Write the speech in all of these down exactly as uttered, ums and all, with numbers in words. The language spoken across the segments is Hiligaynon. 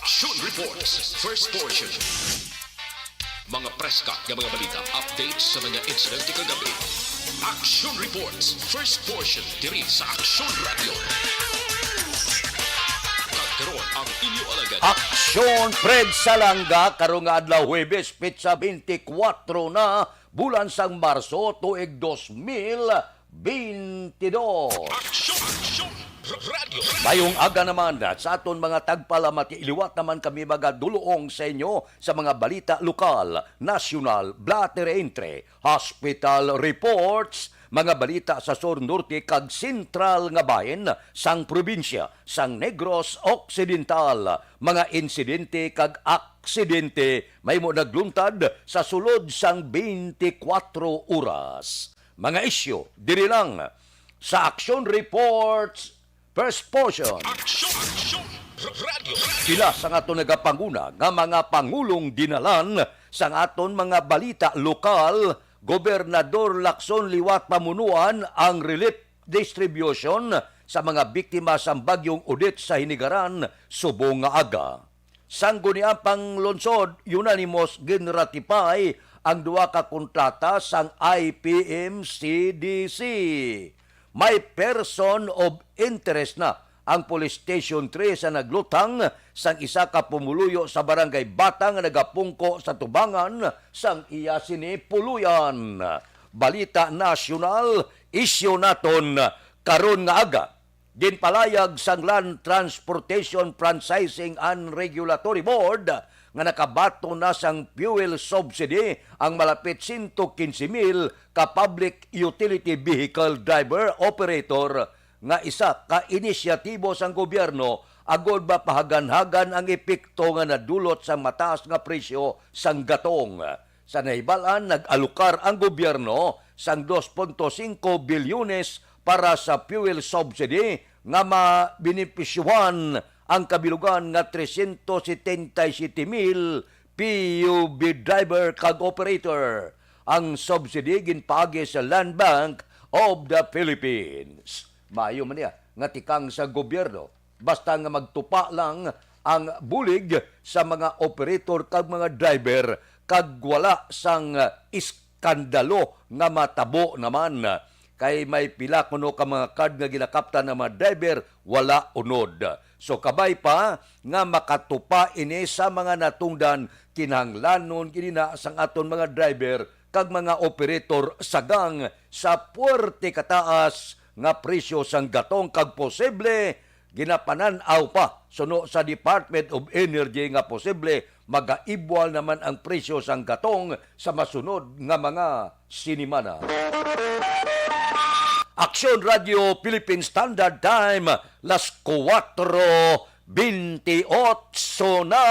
Action Reports, first portion. Mga preska nga mga balita, updates sa mga insidente kagabi. Action Reports, first portion, diri sa Action Radio. Kag karon ang inyo alagad. Action Fred Salanga, karon nga adlaw Huwebes, petsa twenty-four na, bulan sang Marso, tuig dos mil bentidós. Action, Action Radio. Mayong aga naman sa aton mga tagpalamati. Liwat naman kami magadulong sa inyo sa mga balita lokal, nasyonal, blatero entre, hospital reports, mga balita sa sur, norte, kag sentral nga bahin sang probinsya sang Negros Occidental, mga insidente kag aksidente mahimo nagluntad sa sulod sang twenty-four oras. Mga isyu diri lang sa Action Reports, first portion. Action, Action Radio. Pila sa aton nagapanguna nga mga pangulong dinalan sa aton mga balita lokal, Gobernador Lacson liwat pamunuan ang relief distribution sa mga biktima sang Bagyong Odette sa Hinigaran subong nga aga. Sang guniang panglungsod, unanimous ginratify ang duha ka kontrata sang I P M C D C. May person of interest na ang Police Station three sa naglutang sang isa ka pumuluyo sa Barangay Bata nga nagapungko sa tubangan sang iya sini puluyan. Balita nasyonal, isyu naton karon nga aga. Ginpalayag sang Land Transportation Franchising and Regulatory Board nga nakabaton na sang fuel subsidy ang malapit sento kinse mil ka public utility vehicle driver operator nga isa ka inisyatibo sang gobyerno agod mapahaganhagan ang epekto nga nadulot sang mataas nga presyo sang gatong. Sa nahibal-an, nag-alokar ang gobyerno sang dos punto singko bilyones para sa fuel subsidy nga mabenepisyuhan ang kabilugan nga trescientos setenta y siete mil P U V driver kag operator. Ang subsidy ginpaagi sa Land Bank of the Philippines. Maayo man niya nga tikang sa gobyerno basta nga magtupa lang ang bulig sa mga operator kag mga driver kag wala sang iskandalo nga matabo naman. Kay may pila kuno ka mga card nga ginakaptan ang mga driver, wala unod. So, kabay pa nga makatupa ini sa mga natungdan, kinahanglanon gid na sang aton mga driver kag mga operator sa gang sa puwerte kataas nga presyo sang gatong kag posible ginapanan-aw pa suno sa Department of Energy nga posible magaibwal naman ang presyo sang gatong sa masunod nga mga sinimana. Aksyon Radio Philippine Standard Time, las kuwatro bentiocho na.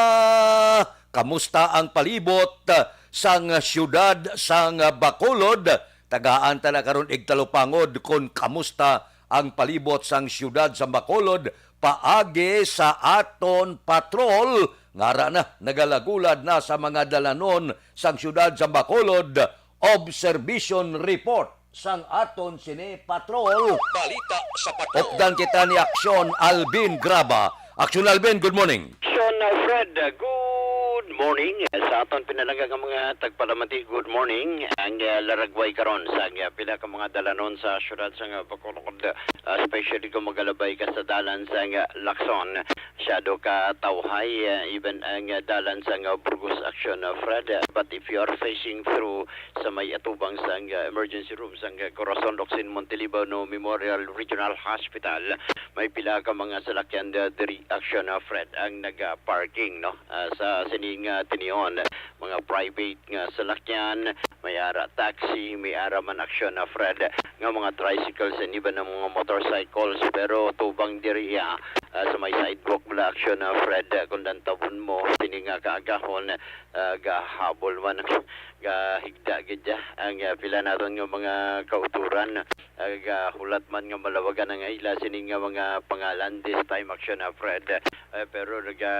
Kamusta ang palibot sang siyudad sang Bacolod? Tagaan ta na karon igtalupangod kon kamusta ang palibot sang siyudad sang Bacolod paagi sa aton patrol. Ngara na, nagalagulad na sa mga dalanon sang siyudad sang Bacolod. Observation report sang aton sini patrol. Balita sa patrol. Updan kita ni Aksyon Alvin Graba. Aksyon Alvin, good morning. Aksyon, uh, Fred, uh, good morning. Sa aton pinalangga nga mga tagpalamati, good morning. Ang, uh, laragway karon sa, uh, pila ka mga dalanon sa siyudad sa, uh, Bacolod, uh, especially kung magalabay ka sa dalan sa, uh, Lacson. Masyado ka tawhay, uh, even ang, uh, dalan sa, uh, Burgos Aksyon, uh, Fred. Uh, but if you are facing through sa may atubang sang, ah, emergency room sang, ah, Corazon Locsin Montelibano Memorial Regional Hospital. May pila ka mga salakyan, ah, diri, Aksyon, ah, Fred, ang naga-parking, no? Ah, sa sining, ah, tinion, mga private nga salakyan, may ara taxi, may ara man, Aksyon, ah, Fred, nga mga tricycles and even ang mga motorcycles. Pero tubang diri, ah, ah, sa may sidewalk bala, Aksyon, ah, Fred, ah, kung lantawon mo, sini nga kaagahon, ah, gahabol man, gahigda gid siya. Ang, ah, pila naton nga mga kautoran, ah, gahulat man nga malawagan ang ila sini nga mga pangalan this time, Aksyon, ah, Fred. Ah, pero naga,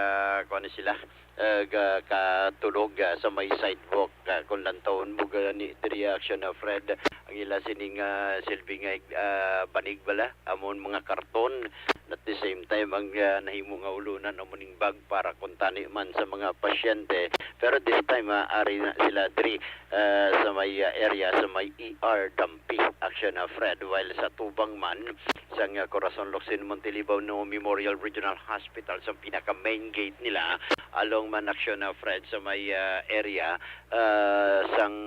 kuwan na sila, ah, ga-, katulog, ah, sa may sidewalk. Ah, kung lantawon mo gani diri, Aksyon, ah, Fred, ang ila sini nga silbi nga, ah, banig bala, amon mga karton, At the same time, ang, ah, nahimo nga ulunan amo ning bag para kuntani man sa mga pasyente. Pero this time, ah, ari na sila diri, ah, sa may, ah, area, sa may E R Dampi, Action, ah, Fred. While sa tubang man, sang, ah, Corazon Locsin Montelibano Memorial Regional Hospital, sa pinaka main gate nila, along man, Action, ah, Fred, sa may, ah, area, ah, sang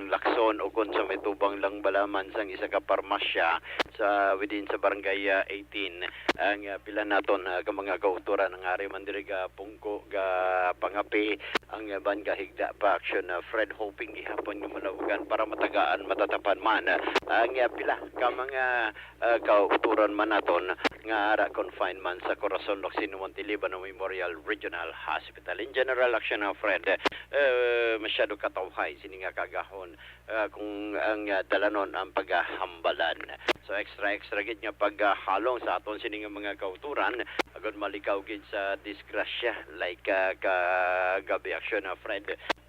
Lacson, o kon sa may tubang lang bala man sang isa ka parmasya sa, within sa barangay, ah, eighteen. Ang, ah, pila naton, ah, ka mga kautoran ang ari man diri ga pungko, ga pangapi, ang, ah, ban ga higda pa, Action, ah, Fred, hoping gihapon nga malawagan para matagaan, matatapan man, ah, ang, ah, pila ka mga, ah, kautoran man naton nga ara confinement sa Corazon Locsin Montelibano Memorial Regional Hospital. In general, Action, ah, Fred, eh, masyado katawhay sini nga kaagahon, ah, kung ang, ah, dalanon ang paghambalan. So, extra, extra gid nga paghalong sa aton sini nga mga kautoran, agud malikaw gid sa disgrasya, like, ah, kagabi, Action, ah, Fred,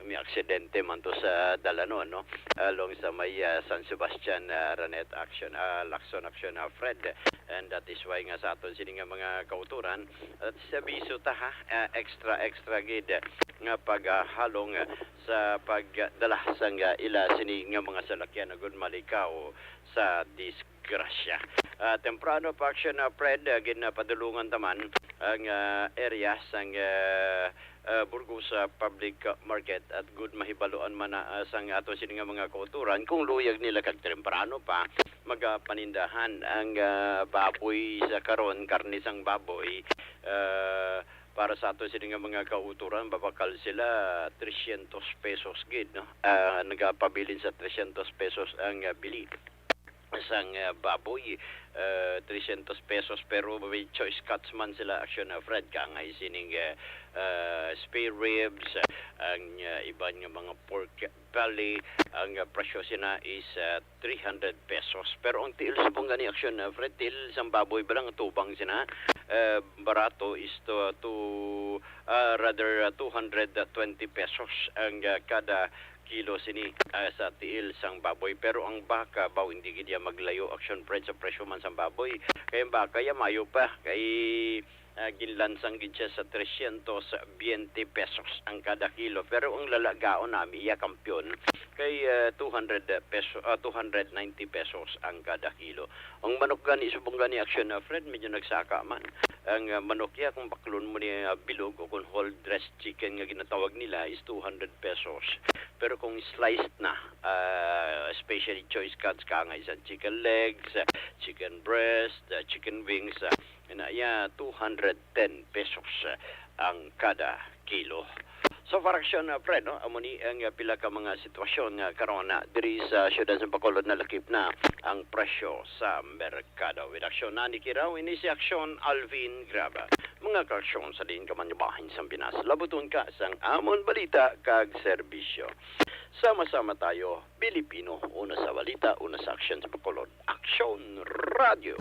may aksidente man to sa dalanon, no? Along sa may, ah, San Sebastian, ah, Ranet, Action, ah, Lacson, Action, ah, Fred. And that is why nga sa aton sini nga mga kautoran, at sa biso ta, ha, ah, extra, extra gid nga paghalong sa pagdala sang, ah, ila sini nga mga salakyan, agud malikaw sa disgrasya. Ah, temprano pa, Action, ah, Fred, ah, ginapadulungan ta man ang, ah, area sang, ah, ah, Burgos, ah, Public Market, at gud mahibaluan man na, ah, sang ato sini nga mga kautoran kung luyag nila kag temprano pa magapanindahan ang, ah, baboy sa karon, karne sang baboy, ah, para sa ato sini nga mga kautoran, babakal sila trescientos pesos gid, no? Ah, nagapabilin sa trescientos pesos ang, ah, bili sang, ah, baboy, ah, trescientos pesos, pero may choice cuts man sila, Action, ah, Fred, kangay sining, ah, ah, spare ribs, ah, ang, ah, iban nga mga pork belly, ang, ah, presyo sina is, ah, three hundred pesos. Pero ang tiil subong gani, Action, ah, Fred, tiil sang baboy ba lang tubang sina, ah, barato is to, to, ah, rather, ah, two hundred twenty pesos ang, ah, kada kilo sini, ah, sa tiil sang baboy. Pero ang baka, baw, hindi gid ya maglayo, Action, Fred, sa presyo man sang baboy. Kay ang baka ya mayo pa, kay, ah, ginlansang gid siya sa trescientos veinte pesos ang kada kilo. Pero ang lalagaon nami, iya kampiyon, kay, ah, two hundred peso, ah, two hundred ninety pesos ang kada kilo. Ang manok gani, subong gani, Action, ah, Fred, medyo nagsaka man. Ang, ah, manok ya, kung baklon mo ni, ah, bilog o kung whole dressed chicken nga ginatawag nila, is two hundred pesos. Pero kung sliced na, ah, especially choice cuts, kangay sang chicken legs, ah, chicken breast, ah, chicken wings, ah, na iya, two hundred ten pesos, ah, ang kada kilo. So, far, Action, ah, Fred, no? Amo ni ang, ah, pila ka mga sitwasyon nga karon, ah, diri sa siyudad sa Bacolod, nalakip na ang presyo sa merkado. With Action, Nani Kiraw, ini si Action, Alvin Graba. Mga ka-Action, sa diin ka man nga bahin sang Pinas, labuton ka sang amon balita kag serbisyo. Sama-sama tayo, Pilipino, una sa balita, una sa aksyon sa Bacolod. Aksyon Radio.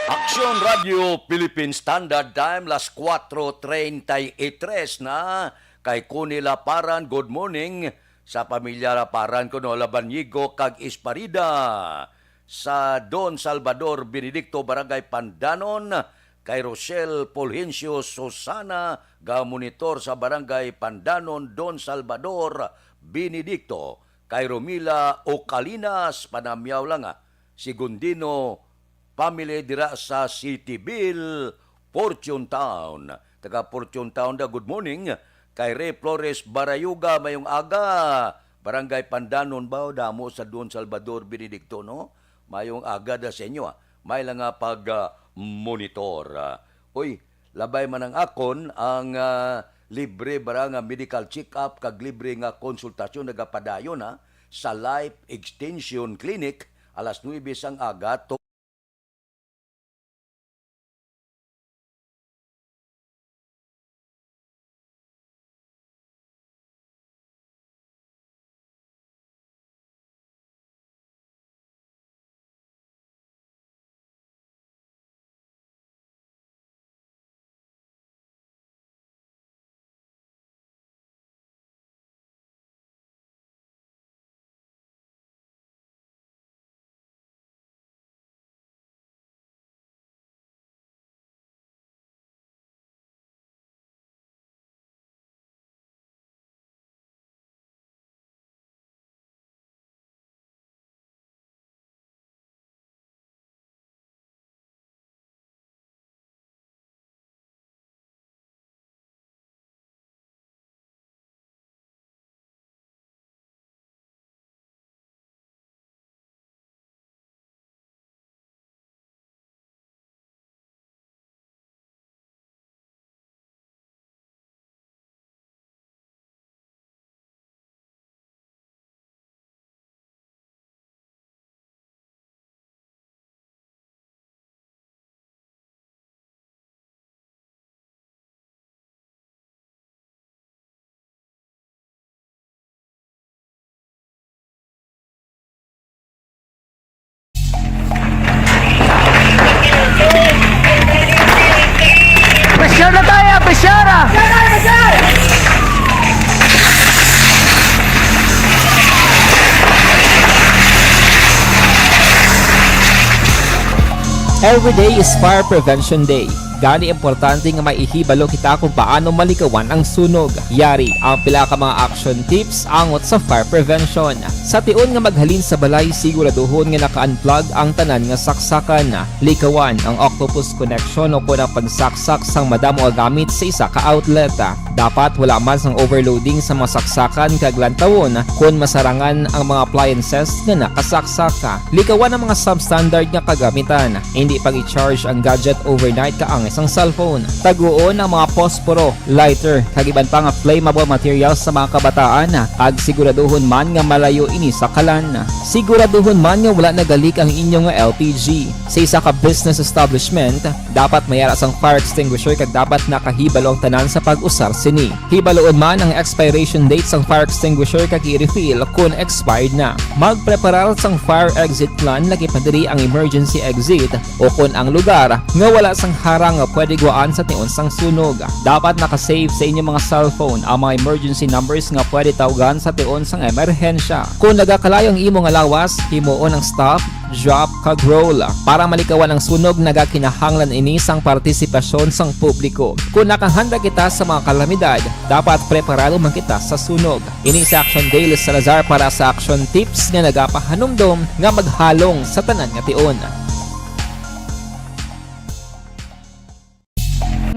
Aksyon Radio Philippine Standard Time, las cuatro treinta y tres na. Kay Connie Laparan, good morning. Sa pamilya Laparan, kuno Labanigo kag Esparida. Sa Don Salvador Benedicto, Barangay Pandanon, kay Rochelle Fulgencio Susana, ga monitor sa Barangay Pandanon, Don Salvador Benedicto, kay Romila Ocalinas, panamyaw lang, ah, Segundino family dira sa Cityville, Fortune Town. Taga Fortune Town da, good morning. Kay Ray Flores Barayuga, mayong aga. Barangay Pandanon ba, damo sa Don Salvador Benedicto, no? Mayong aga da sa inyo, ah. May lang nga pag, ah, monitor, ah. Uy, labay man ang akon ang, ah, libre ba nga medical check-up kag libre nga konsultasyon nagapadayon, ha, sa Life Extension Clinic, alas nuebe sang aga to Every day is Fire Prevention Day. Gani, importante nga maihibalo kita kung paano malikawan ang sunog. Yari ang pila ka mga action tips angot sa fire prevention. Sa tion nga maghalin sa balay, siguraduhon nga naka-unplug ang tanan nga saksakan. Likawan ang octopus connection o kon ang pagsaksak sang madamo nga gamit sa isa ka outlet. Dapat wala man sang overloading sa mga saksakan kag lantawon kon masarangan ang mga appliances nga nakasaksak. Likawan ang mga substandard nga kagamitan. Hindi pag-i-charge ang gadget overnight kaangay sang cellphone. Taguon ang mga posporo, lighter, kag iban pa nga flammable materials sa mga kabataan, kag siguraduhon man nga malayo ini sa kalan. Siguraduhon man nga wala nagalik ang inyo nga L P G. Sa isa ka business establishment, dapat may ara sang fire extinguisher kag dapat nakahibalo ang tanan sa pag-usar sini. Hibaluon man ang expiration date sang fire extinguisher kag i-refill kon expired na. Magpreparar sang fire exit plan, lakip na diri ang emergency exit o kon ang lugar nga wala sang harang nga pwede gwaan sa tion sang sunog. Dapat naka-save sa inyo mga cellphone ang mga emergency numbers nga pwede tawgan sa tion sang emerhensya. Kon nagakalayo ang imo nga lawas, himuon ang stop, drop, kag roll. Para malikawan ang sunog, nagakinahanglan ini sang partisipasyon sang publiko. Kon nakahanda kita sa mga kalamidad, dapat preparado man kita sa sunog. Ini si Action Dale Salazar para sa Action Tips nga nagapahanumdom nga maghalong sa tanan nga tion.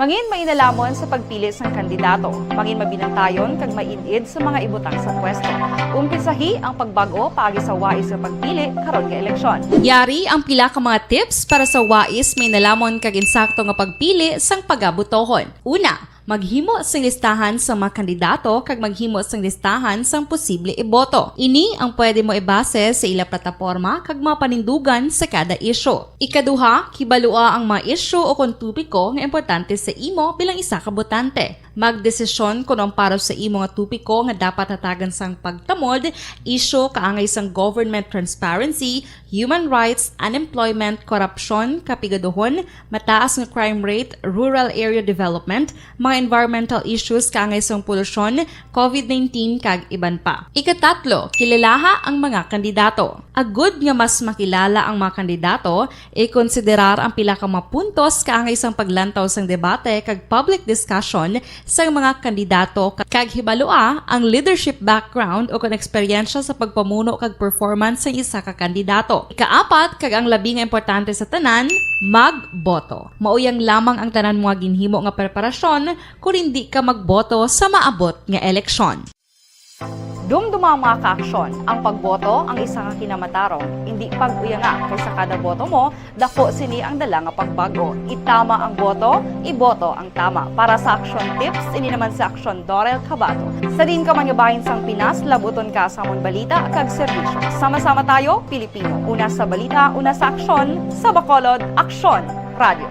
Mangin mainalamon sa pagpili sang kandidato. Mangin mabinantayon kag maid-id sa mga ibutang sa pwesto. Umpisahi ang pagbag-o paagi sa wais nga pagpili karon nga eleksyon. Yari ang pila ka mga tips para sa wais, mainalamon kag insakto nga pagpili sang pagabotohon. Una, maghimo sing listahan sa mga kandidato kag maghimo sing listahan sang posible iboto. Ini ang pwede mo ibase sa ila plataporma kag mga panindugan sa kada isyu. Ikaduha, kibalua ang mga isyu o kon topiko nga importante sa imo bilang isa ka botante. Magdesisyon kon ang para sa imo nga topiko nga dapat hatagan sang pagtamod, isyu kaangay sang government transparency, human rights, unemployment, korupsyon, kapigaduhon, mataas nga crime rate, rural area development, mga environmental issues kaangay sang polusyon, covid nineteen, kag iban pa. Ikatatlo, kilalaha ang mga kandidato. Agud nga mas makilala ang mga kandidato, ikonsiderar ang pila ka mga puntos kaangay sang paglantaw sang debate kag public discussion sang mga kandidato, kag hibalua ang leadership background o kon eksperyensya sa pagpamuno kag performance sang isa ka kandidato. Ikaapat, kag ang labi nga importante sa tanan, magboto. Mao yang lamang ang tanan mo nga ginhimo nga preparasyon kon indi ka magboto sa maabot nga eleksyon. Dumduma ang mga kaaksyon. Ang pagboto ang isa ka kinamatarong. Indi pag-uyanga, kay sa kada boto mo, dako sini ang dala nga pagbag-o. Itama ang boto, iboto ang tama. Para sa Action Tips, ini naman si Action Dorel Cabato. Sa diin ka man nga bahin sang Pinas, labuton ka sa amon balita kag serbisyo. Sama-sama tayo, Pilipino. Una sa balita, una sa aksyon, sa Bacolod, Aksyon Radio.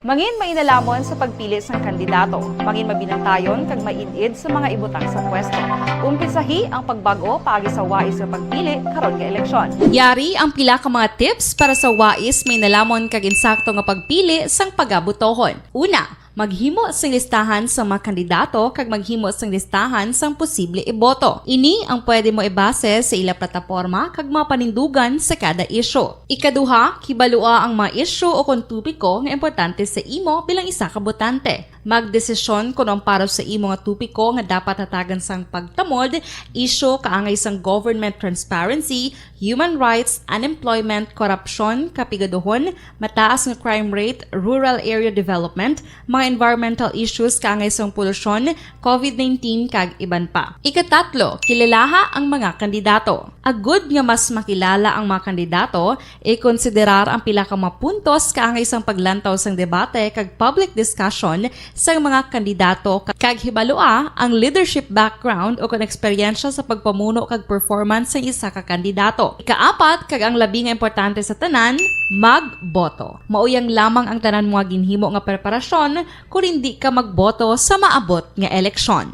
Mangin mainalamon sa pagpili sang kandidato. Mangin mabinantayon kag maid-id sa mga ibutang sa pwesto. Umpisahi ang pagbag-o paagi sa wais nga pagpili karon nga eleksyon. Yari ang pila ka mga tips para sa wais, mainalamon kag insakto nga pagpili sang pagabotohon. Una, maghimo sing listahan sa mga kandidato kag maghimo sing listahan sang posible iboto. Ini ang pwede mo ibase sa ila plataporma kag mga panindugan sa kada isyu. Ikaduha, kibalua ang mga isyu o kon topiko nga importante sa imo bilang isa ka botante. Magdesisyon kon ang para sa imo nga topiko nga dapat hatagan sang pagtamod, isyu kaangay sang government transparency, human rights, unemployment, korupsyon, kapigaduhon, mataas nga crime rate, rural area development, mga environmental issues kaangay sang polusyon, covid nineteen, kag iban pa. Ikatatlo, kilalaha ang mga kandidato. Agud nga mas makilala ang mga kandidato, ikonsiderar ang pila ka mga puntos kaangay sang paglantaw sang debate kag public discussion sang mga kandidato, kag hibalua ang leadership background o kon eksperyensya sa pagpamuno kag performance sang isa ka kandidato. Ikaapat, kag ang labi nga importante sa tanan, magboto. Mao yang lamang ang tanan mo nga ginhimo nga preparasyon kon indi ka magboto sa maabot nga eleksyon.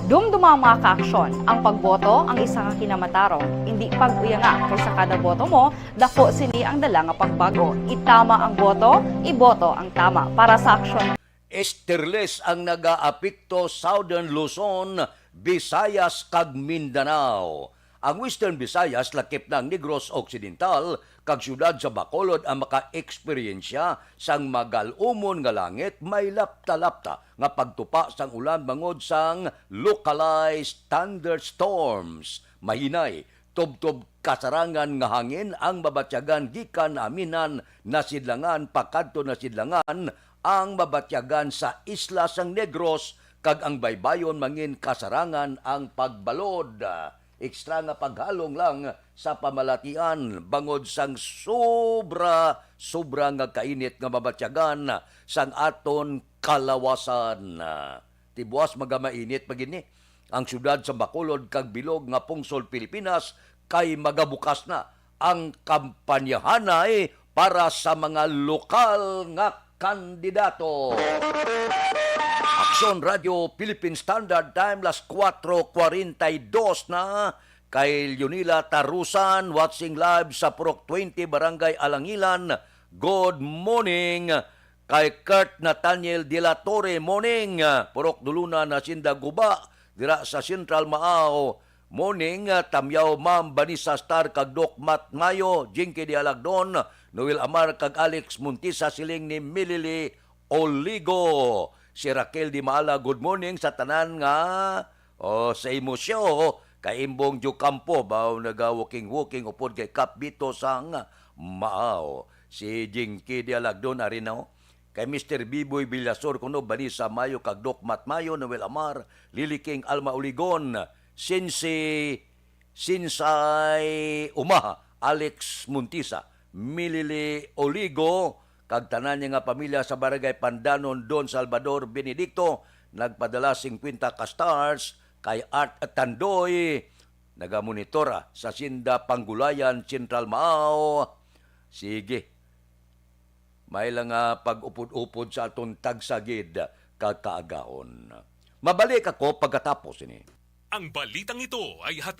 Dumduma ang mga kaaksyon. Ang pagboto ang isa ka kinamatarong. Indi pag-uyanga, kay sa kada boto mo, dako sini ang dala nga pagbag-o. Itama ang boto, iboto ang tama. Para sa Aksyon Easterlies ang nagaapekto Southern Luzon, Visayas, kag Mindanao. Ang Western Visayas, lakip na ang Negros Occidental, kag siyudad sa Bacolod ang makaeksperyensya sang magal-umon nga langit, may lapta-lapta nga pagtupa sang ulan bangod sang localized thunderstorms. Mahinay, tubtob kasarangan nga hangin ang mabatyagan gikan Aminan, Nasidlangan, pakadto Nasidlangan ang mabatyagan sa isla sang Negros, kag ang baybayon mangin kasarangan ang pagbalod. Ekstra nga paghalong lang sa pamalatian bangod sang sobra, sobra nga kainit nga mabatyagan sang aton kalawasan. Tibuas, magamainit pa gid ni ang siyudad sa Bacolod kag bilog nga pungsod Pilipinas, kay magabukas na ang kampanyahanay para sa mga lokal nga kandidato. Aksyon Radio Philippine Standard Time, las kuwatro kwarenta y dos na. Kay Leonila Tarusan, watching live sa Purok twenty, Barangay Alangilan, good morning. Kay Kurt Nathaniel de la Torre, morning. Purok Duluna, Hacienda Guba, dira sa Central Maao, morning. Tamyaw, Ma'am Vanessa Star kag Doc Matt Mayo, Jinky de Alagdon, Noel Amar kag Alex Montisa, siling ni Milili Oligo. Si Raquel Di Maala, good morning sa tanan nga, oh, sa imo show, kay Imbong Jucampo, baw naga-walking-walking upod kay Kap Bito sang Maao. Si Jinky de Alagdon, ari na, oh. Kay Mister Biboy Villasor kuno, Vanessa Mayo kag Doc Matt Mayo, Noel Amar, Lily King, Alma Oligon, Sinsi Sinsay Umaha, Alex Montisa, Milili Oligo, kag tanan niya nga pamilya sa Barangay Pandanon, Don Salvador Benedicto, nagpadala singkwenta ka stars kay Art Tandoy, nagamonitor, ah, sa Hacienda Panggulayan, Central Maao. Sige, may lang nga pag-upod-upod sa aton tagsa gid ka kaagahon. Mabalik ako pagkatapos ini. Ang balitang ito ay hatid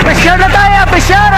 Pressure na tayo, pressure!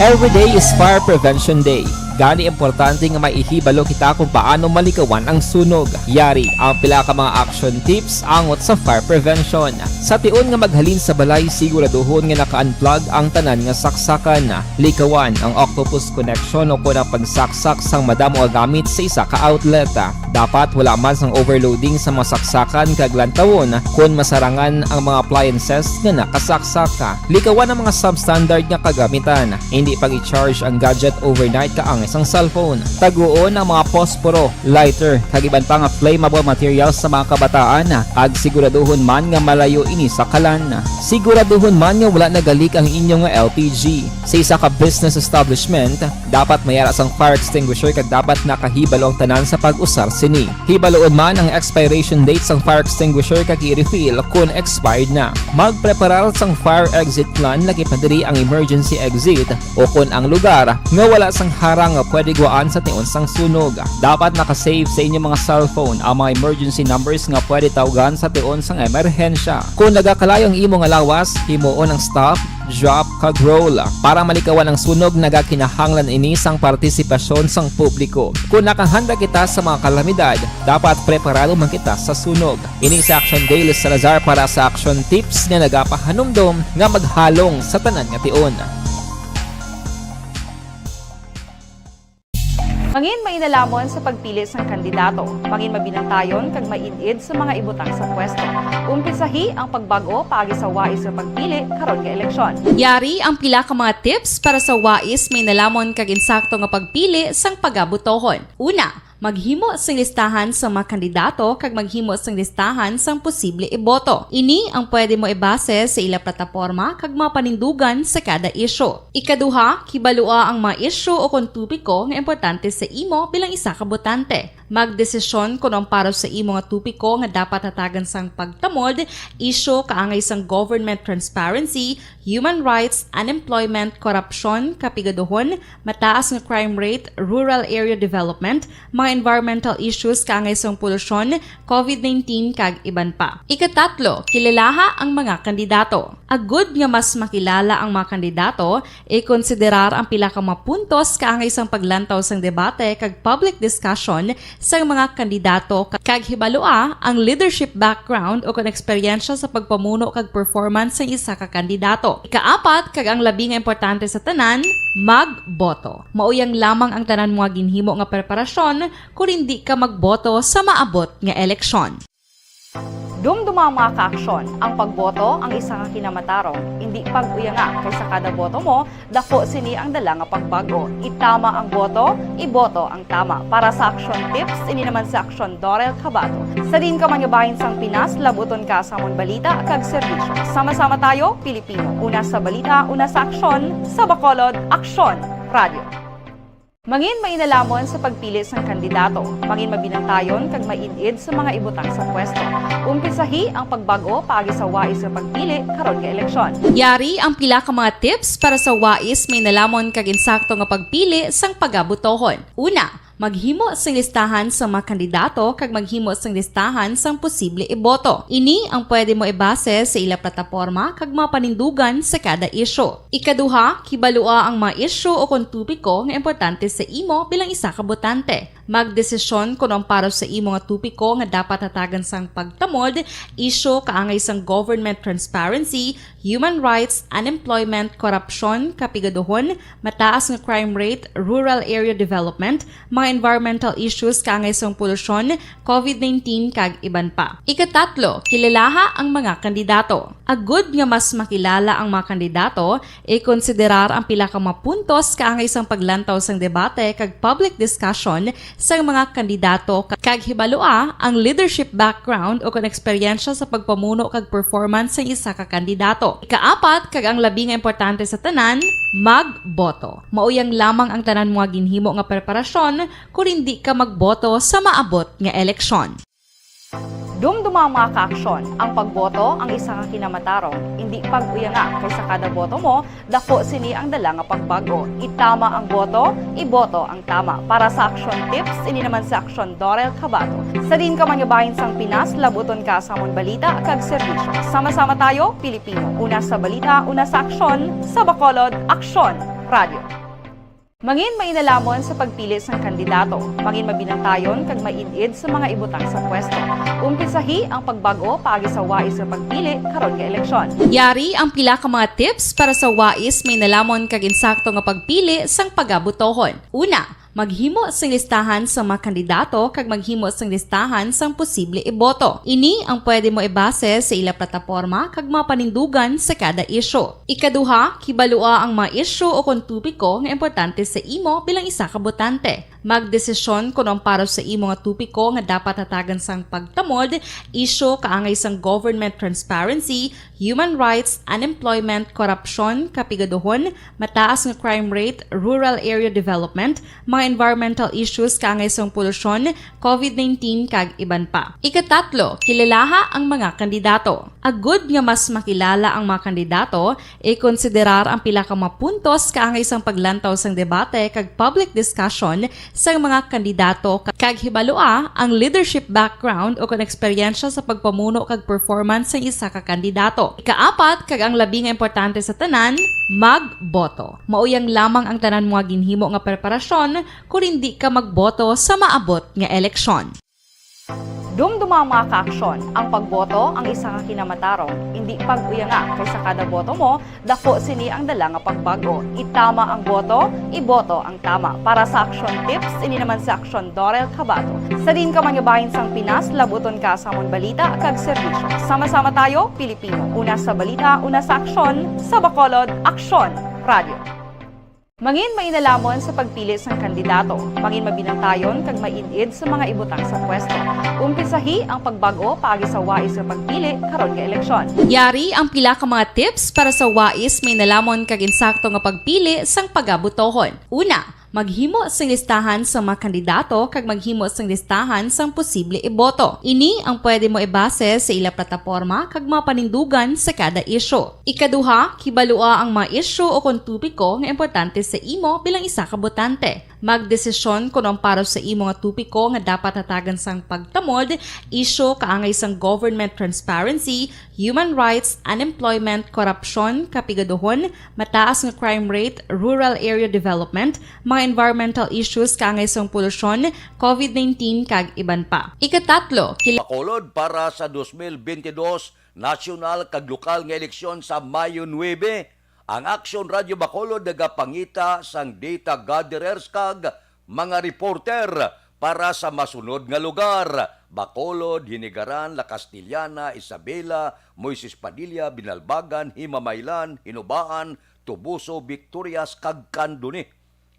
Every day is Fire Prevention Day. Gani, importante nga maihibalo kita kung paano malikawan ang sunog. Yari ang pila ka mga action tips angot sa fire prevention. Sa tion nga maghalin sa balay, siguraduhon nga naka-unplug ang tanan nga saksakan. Likawan ang octopus connection o kon ang pagsaksak sang madamo nga gamit sa isa ka outlet. Dapat wala man sang overloading sa mga saksakan kag lantawon kon masarangan ang mga appliances nga nakasaksak. Likawan ang mga substandard nga kagamitan. Hindi pag-i-charge ang gadget overnight kaang sang cellphone. Taguon ang mga posporo, lighter, kag iban pa nga flammable materials sa mga kabataan, kag siguraduhon man nga malayo ini sa kalan. Siguraduhon man nga wala nagalik ang inyo nga L P G. Sa isa ka business establishment, dapat may ara sang fire extinguisher kag dapat nakahibalo ang tanan sa pag-usar sini. Hibaluon man ang expiration date sang fire extinguisher kag i-refill kon expired na. Magpreparar sang fire exit plan, lakip na diri ang emergency exit, o kon ang lugar nga wala sang harang nga pwede guwaan sa tion sang sunog. Dapat naka-save sa inyong mga cellphone ang mga emergency numbers nga pwede tawgan sa tion sang emerhensya. Kung nagakalayo ang imo nga lawas, himuon ang stop, drop, kag roll. Para malikawan ang sunog, nagakinahanglan ini sang partisipasyon sang publiko. Kung nakahanda kita sa mga kalamidad, dapat preparado man kita sa sunog. Ini si Action Dale Salazar para sa Action Tips nga nagapahanumdom nga maghalong sa tanan nga tion. Mangin mainalaman sa pagpili sang kandidato. Mangin mabinantayon kag maid-id sa mga ibutang sa pwesto. Umpisahi ang pagbag-o paagi sa wais nga pagpili karon nga eleksyon. Yari ang pila ka mga tips para sa wais, mainalamon kag insakto nga pagpili sang pagabotohon. Una, maghimo sing listahan sa mga kandidato kag maghimo sing listahan sang posible iboto. Ini ang pwede mo ibase sa ila plataporma kag mga panindugan sa kada isyu. Ikaduha, kibalua ang mga isyu o kon topiko nga importante sa imo bilang isa ka botante. Magdesisyon kon ang para sa imo nga topiko nga dapat hatagan sang pagtamod, isyu kaangay sang government transparency, human rights, unemployment, korupsyon, kapigaduhon, mataas nga crime rate, rural area development, mga environmental issues kaangay sang polusyon, covid nineteen, kag iban pa. Ikatatlo, kilalaha ang mga kandidato. Agud nga mas makilala ang mga kandidato, ikonsiderar ang pila ka mga puntos kaangay sang paglantaw sang debate kag public discussion sang mga kandidato, kag hibalua ang leadership background o kon eksperyensya sa pagpamuno kag performance sang isa ka kandidato. Ikaapat, kag ang labi nga importante sa tanan, magboto. Mauyang lamang ang tanan mo nga ginhimo nga preparasyon kon indi ka magboto sa maabot nga eleksyon. Dumduma ang mga kaaksyon. Ang pagboto ang isa ka kinamatarong. Indi pag-uyanga, kay sa kada boto mo, dako sini ang dala nga pagbag-o. Itama ang boto, iboto ang tama. Para sa Action Tips, ini naman si Action Dorel Cabato. Sa diin ka man nga bahin sang Pinas, labuton ka sa amon balita kag serbisyo. Sama-sama tayo, Pilipino. Una sa balita, una sa aksyon, sa Bacolod, Aksyon Radio. Mangin mainalamon sa pagpili sang kandidato. Mangin mabinantayon kag maid-id sa mga ibutang sa pwesto. Umpisahi ang pagbag-o paagi sa wais nga pagpili karon nga eleksyon. Yari ang pila ka mga tips para sa wais, mainalamon kag insakto nga pagpili sang pagabotohon. Una, maghimo sing listahan sa mga kandidato kag maghimo sing listahan sang posible iboto. Ini ang pwede mo ibase sa ila plataporma kag mga panindugan sa kada isyu. Ikaduha, kibalua ang mga isyu o kon topiko nga importante sa imo bilang isa ka botante. Magdesisyon kon ang para sa imo nga topiko nga dapat hatagan sang pagtamod, isyu kaangay sang government transparency, human rights, unemployment, korupsyon, kapigaduhon, mataas nga crime rate, rural area development, mga environmental issues kaangay sang polusyon, covid nineteen, kag iban pa. Ikatatlo, kilalaha ang mga kandidato. Agud nga mas makilala ang mga kandidato, ikonsiderar ang pila ka mga puntos kaangay sang paglantaw sang debate kag public discussion sang mga kandidato, kag hibalua ang leadership background o kon eksperyensya sa pagpamuno kag performance sang isa ka kandidato. Ikaapat, kag ang labi nga importante sa tanan, magboto. Mauyang lamang ang tanan mo nga ginhimo nga preparasyon kon indi ka magboto sa maabot nga eleksyon. Dumduma ang mga kaaksyon. Ang pagboto ang isa ka kinamatarong. Indi pag-uyanga, kay sa kada boto mo, dako sini ang dala nga pagbag-o. Itama ang boto, iboto ang tama. Para sa Action Tips, ini naman si Action Dorel Cabato. Sa diin ka man nga bahin sang Pinas, labuton ka sa amon balita kag serbisyo. Sama-sama tayo, Pilipino. Una sa balita, una sa aksyon, sa Bacolod, Aksyon Radio. Mangin mainalamon sa pagpili sang kandidato. Mangin mabinantayon kag maid-id sa mga ibutang sa pwesto. Umpisahi ang pagbag-o paagi sa wais nga pagpili karon nga eleksyon. Yari ang pila ka mga tips para sa wais, mainalamon kag insakto nga pagpili sang pagabotohon. Una, Maghimo sing listahan sang mga kandidato kag maghimo sing listahan sang posible iboto. Ini ang pwede mo ibase sa ila plataporma kag mga panindugan sa kada isyu. Ikaduha, kibalua ang mga isyu o kon topiko nga importante sa imo bilang isa ka botante. Magdesisyon kon ang para sa imo nga topiko nga dapat hatagan sang pagtamod, isyu kaangay sang government transparency, human rights, unemployment, korupsyon, kapigaduhon, mataas nga crime rate, rural area development, mga environmental issues kaangay sang polusyon, covid nineteen, kag iban pa. Ikatatlo, kilalaha ang mga kandidato. Agud nga mas makilala ang mga kandidato, ikonsiderar ang pila ka mga puntos kaangay sang paglantaw sang debate kag public discussion sang mga kandidato ka-, kag hibalua ang leadership background o kon eksperyensya sa pagpamuno kag performance sang isa ka kandidato. Ikaapat, kag ang labi nga importante sa tanan, magboto. Mao yang lamang ang tanan mo nga ginhimo nga preparasyon kon indi ka magboto sa maabot nga eleksyon. Dumduma ang mga kaaksyon. Ang pagboto ang isa ka kinamatarong. Indi pag-uyanga, kay sa kada boto mo, dako sini ang dala nga pagbag-o. Itama ang boto, iboto ang tama. Para sa Aksyon Tips, ini naman si Aksyon Dorel Cabato. Sa diin ka man nga bahin sang Pinas, labuton ka sa amon balita kag serbisyo. Sama-sama tayo, Pilipino. Una sa balita, una sa aksyon, sa Bacolod, Aksyon Radio. Mangin mainalamon sa pagpili sang kandidato. Mangin mabinantayon kag maid-id sa mga ibutang sa pwesto. Umpisahi ang pagbag-o paagi sa wais nga pagpili karon nga eleksyon. Yari ang pila ka mga tips para sa wais, mainalamon kag insakto nga pagpili sang pagabotohon. Una, maghimo sing listahan sa mga kandidato kag maghimo sing listahan sang posible iboto. Ini ang pwede mo ibase sa ila plataporma kag mga panindugan sa kada isyu. Ikaduha, kibalua ang mga isyu o kon topiko nga importante sa imo bilang isa ka botante. Magdesisyon kon ang para sa imo nga topiko nga dapat hatagan sang pagtamod, isyu kaangay sang government transparency, human rights, unemployment, korupsyon, kapigaduhon, mataas nga crime rate, rural area development, mga environmental issues kaangay sang polusyon, covid nineteen, kag iban pa. Ikatatlo, kila- Bacolod para sa dos mil bentidós nasyonal kag lokal nga eleksyon sa Mayo nuebe. Ang Aksyon Radio Bacolod nagapangita sang data gatherers kag mga reporter para sa masunod nga lugar: Bacolod, Hinigaran, La Castellana, Isabela, Moises Padilla, Binalbagan, Himamaylan, Hinobaan, Toboso, Victorias, kag Candoni.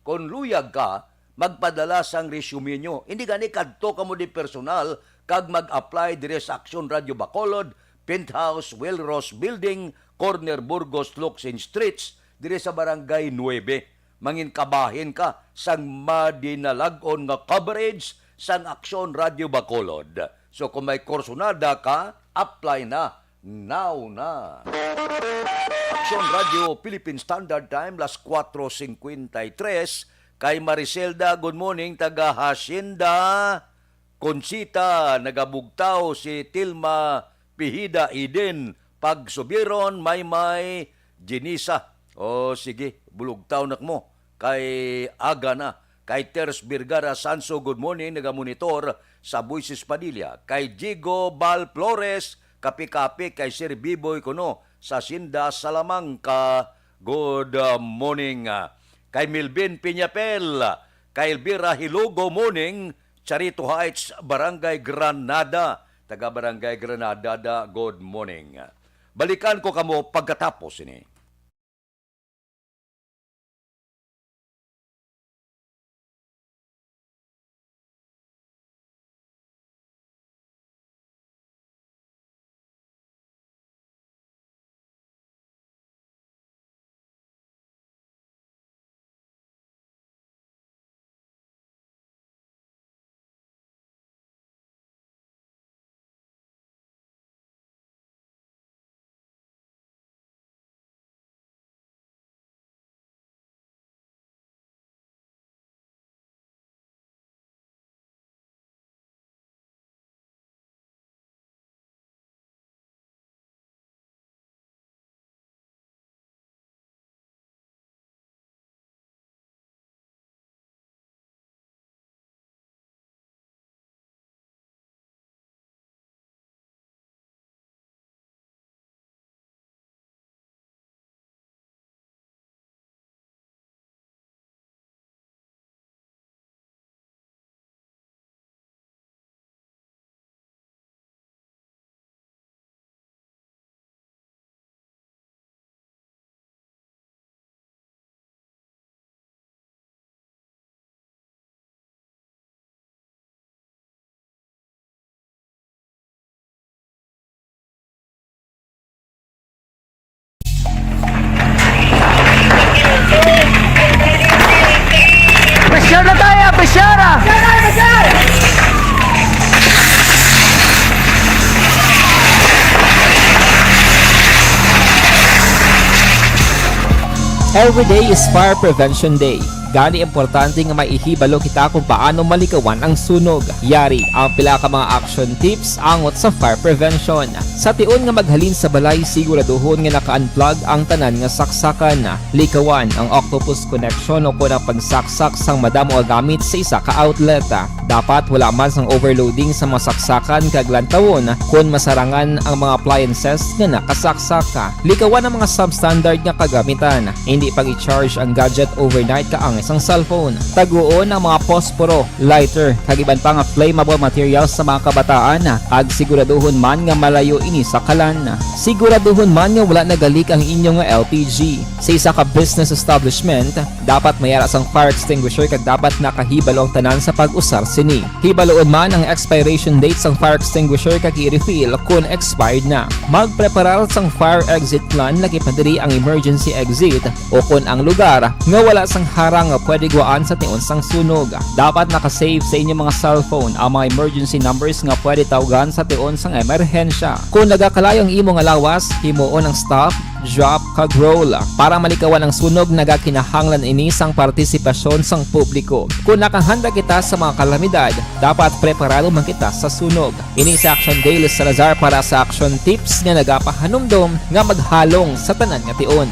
Kon luyag ka, magpadala sang resume nyo. Indi gani kadto kamo di personal kag mag-apply diri sa Aksyon Radio Bacolod, Penthouse, Welrose Building, corner Burgos, Locsin Streets, diri sa Barangay nuebe. Mangin kabahin ka sang madinalag-on nga coverage sang Aksyon Radio Bacolod. So, kung may kursunada ka, apply na. Now na. Aksyon Radio Philippine Standard Time, las kuwatro singkwenta y tres. Kay Mariselda, good morning, taga Hacienda Conchita, nagabugtaw si Tilma Pihida Eden, Pagsubiron, Maymay, Jenisa. O sige, bulugtaw na mo. Kay aga na. Kay Ters Vergara Sanso, good morning, nagamonitor sa Voices Padilla. Kay Jigo Bal Flores, kapi-kapi kay Sir Biboy kuno sa Hacienda Salamanca, good, uh, morning. Kay Melvin Piñapel, kay Elvira Hilugo, morning, Charito Heights, Barangay Granada, taga Barangay Granada da, good morning. Balikan ko kamo pagkatapos ini. Every day is Fire Prevention Day. Gani, importante nga may ihibalo kita kung paano malikawan ang sunog. Yari ang pila ka mga action tips angot sa fire prevention. Sa tion nga maghalin sa balay, siguraduhon nga naka-unplug ang tanan nga saksakan. Likawan ang octopus connection o kon ang pagsaksak sang madamo nga gamit sa isa ka outlet. Dapat wala man sang overloading sa mga saksakan kag lantawon kon masarangan ang mga appliances nga nakasaksak. Likawan ang mga substandard nga kagamitan. Hindi pag-i-charge ang gadget overnight kaangay sang cellphone. Taguon ang mga posporo, lighter, kag iban pa nga flammable materials sa mga kabataan, kag siguraduhon man nga malayo ini sa kalan. Siguraduhon man nga wala nagalik ang inyo nga L P G. Sa isa ka business establishment, dapat may ara sang fire extinguisher kag dapat nakahibalo ang tanan sa pag-usar sini. Hibaluon man ang expiration date sang fire extinguisher kag i-refill kon expired na. Magpreparar sang fire exit plan, laki pa diri ang emergency exit o kon ang lugar nga wala sang harang nga pwede gwaan sa tion sang sunog. Dapat naka-save sa inyo mga cellphone ang mga emergency numbers nga pwede tawgan sa tion sang emerhensya. Kon nagakalayo ang imo nga lawas, himuon ang stop, drop, kag roll. Para malikawan ang sunog, nagakinahanglan ini sang partisipasyon sang publiko. Kon nakahanda kita sa mga kalamidad, dapat preparado man kita sa sunog. Ini si Action Daily Salazar para sa Action Tips nga nagapahanumdom nga maghalong sa tanan nga tion.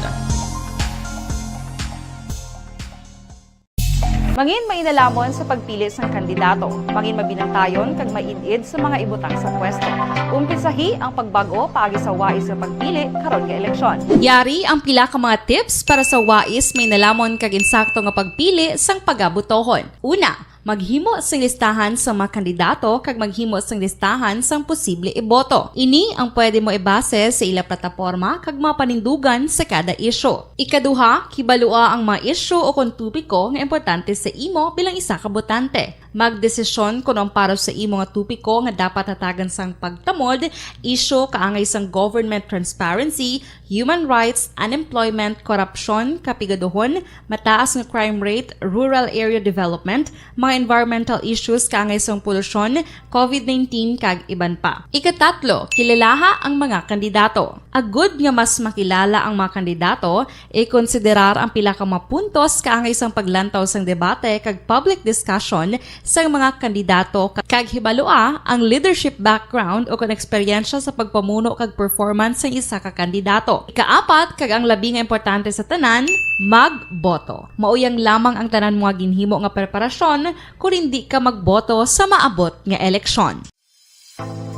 Mangin mainalamon sa pagpili sang kandidato. Mangin mabinantayon kag maid-id sa mga ibutang sa pwesto. Umpisahi ang pagbag-o paagi sa wais nga pagpili karon nga eleksyon. Yari ang pila ka mga tips para sa wais mainalamon kag insakto nga pagpili sang pagabotohon. Una, maghimo sing listahan sa mga kandidato kag maghimo sing listahan sang posible iboto. Ini ang pwede mo ibase sa ila plataporma kag mga panindugan sa kada isyu. Ikaduha, kibalua ang mga isyu o kon topiko nga importante sa imo bilang isa ka botante. Magdesisyon kon ang para sa imo nga topiko nga dapat hatagan sang pagtamod, isyu kaangay sang government transparency, human rights, unemployment, korupsyon, kapigaduhon, mataas nga crime rate, rural area development, mga environmental issues kaangay sang polusyon, covid nineteen, kag iban pa. Ikatatlo, kilalaha ang mga kandidato. Agud nga mas makilala ang mga kandidato, ikonsiderar ang pila ka mga puntos kaangay sang paglantaw sang debate kag public discussion sang mga kandidato, kag hibalua ang leadership background o kon eksperyensya sa pagpamuno kag performance sang isa ka kandidato. Ikaapat, kag ang labi nga importante sa tanan, magboto. Mauyang lamang ang tanan mo nga ginhimo nga preparasyon kon indi ka magboto sa maabot nga eleksyon.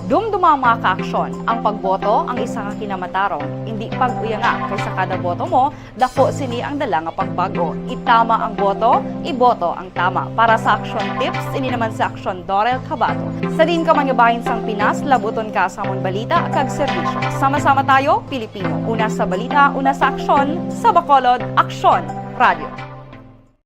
Dumduma ang mga kaaksyon. Ang pagboto ang isa ka kinamatarong. Indi pag-uyanga, kay sa kada boto mo, dako sini ang dala nga pagbag-o. Itama ang boto, iboto ang tama. Para sa Action Tips, ini naman si Action Dorel Cabato. Sa diin ka man nga bahin sang Pinas, labuton ka sa amon balita kag serbisyo. Sama-sama tayo, Pilipino. Una sa balita, una sa aksyon, sa Bacolod, Aksyon Radio.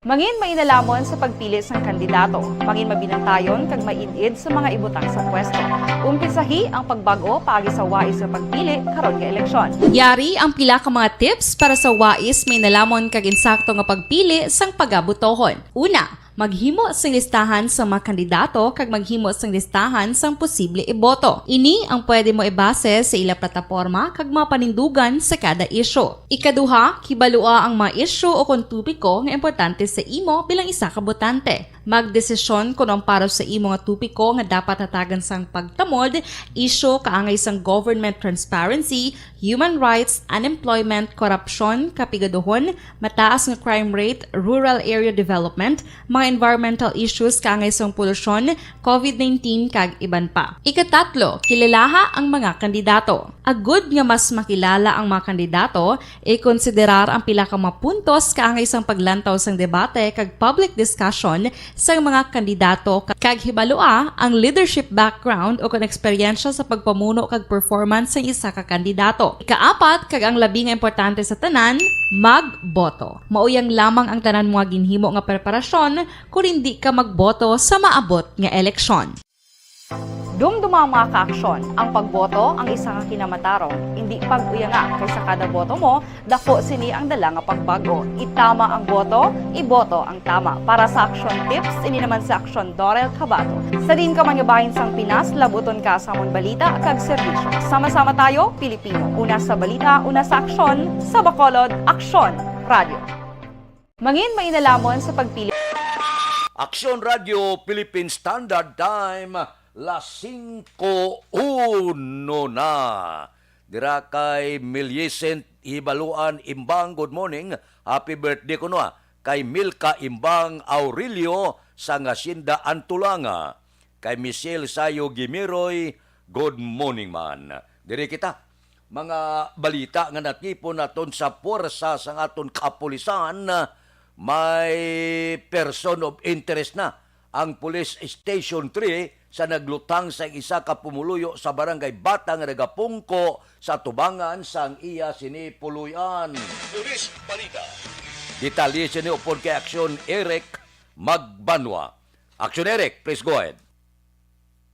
Mangin mainalamon sa pagpili sang kandidato. Mangin mabinantayon kag maid-id sa mga ibutang sa pwesto. Umpisahi ang pagbag-o paagi sa wais nga pagpili karon nga eleksyon. Yari ang pila ka mga tips para sa wais mainalamon kag insakto nga pagpili sang pagabotohon. Una, maghimo sing listahan sa mga kandidato kag maghimo sing listahan sang posible iboto. Ini ang pwede mo ibase sa ila plataporma kag mga panindugan sa kada isyu. Ikaduha, kibalua ang mga isyu o kon topiko nga importante sa imo bilang isa ka botante. Magdesisyon kon ang para sa imo nga topiko nga dapat hatagan sang pagtamod, isyu kaangay sang government transparency, human rights, unemployment, korupsyon, kapigaduhon, mataas nga crime rate, rural area development, mga environmental issues kaangay sang polusyon, covid nineteen, kag iban pa. Ikatatlo, kilalaha ang mga kandidato. Agud nga mas makilala ang mga kandidato, ikonsiderar ang pila ka mga puntos kaangay sang paglantaw sang debate kag public discussion sang mga kandidato, kag hibalua ang leadership background o kon eksperyensya sa pagpamuno kag performance sang isa ka kandidato. Ikaapat, kag ang labi nga importante sa tanan, magboto. Mauyang lamang ang tanan mo nga ginhimo nga preparasyon kon indi ka magboto sa maabot nga eleksyon. Dumduma ang mga kaaksyon. Ang pagboto ang isa ka kinamatarong. Indi pag-uyanga, kay sa kada boto mo, dako sini ang dala nga pagbag-o. Itama ang boto, iboto ang tama. Para sa Action Tips, ini naman si Action Dorel Cabato. Sa diin ka man nga bahin sang Pinas, labuton ka sa amon balita kag serbisyo. Sama-sama tayo, Pilipino. Una sa balita, una sa aksyon, sa Bacolod, Aksyon! Radyo. Mangin mainalaman sa pagpili. Aksyon Radyo Philippine Standard Time, las singko uno na. Dira kay Milicent Hibaluan Imbang, good morning. Happy birthday kuno, ah. Kay Milka Imbang Aurelio sa Hacienda Antulanga. Kay Michelle Sayo Gimiroy, good morning man. Diri kita. Mga balita nga natipon naton sa puwersa sang aton kapulisan, may person of interest na ang Police Station three sa naglutang sa isa ka pumuluyo sa Barangay Bata nga nagapungko sa tubangan sang iya sini puloy-an. Police Balita. Detalye sini upod kay Aksyon Eric Magbanwa. Aksyon Eric, please go ahead.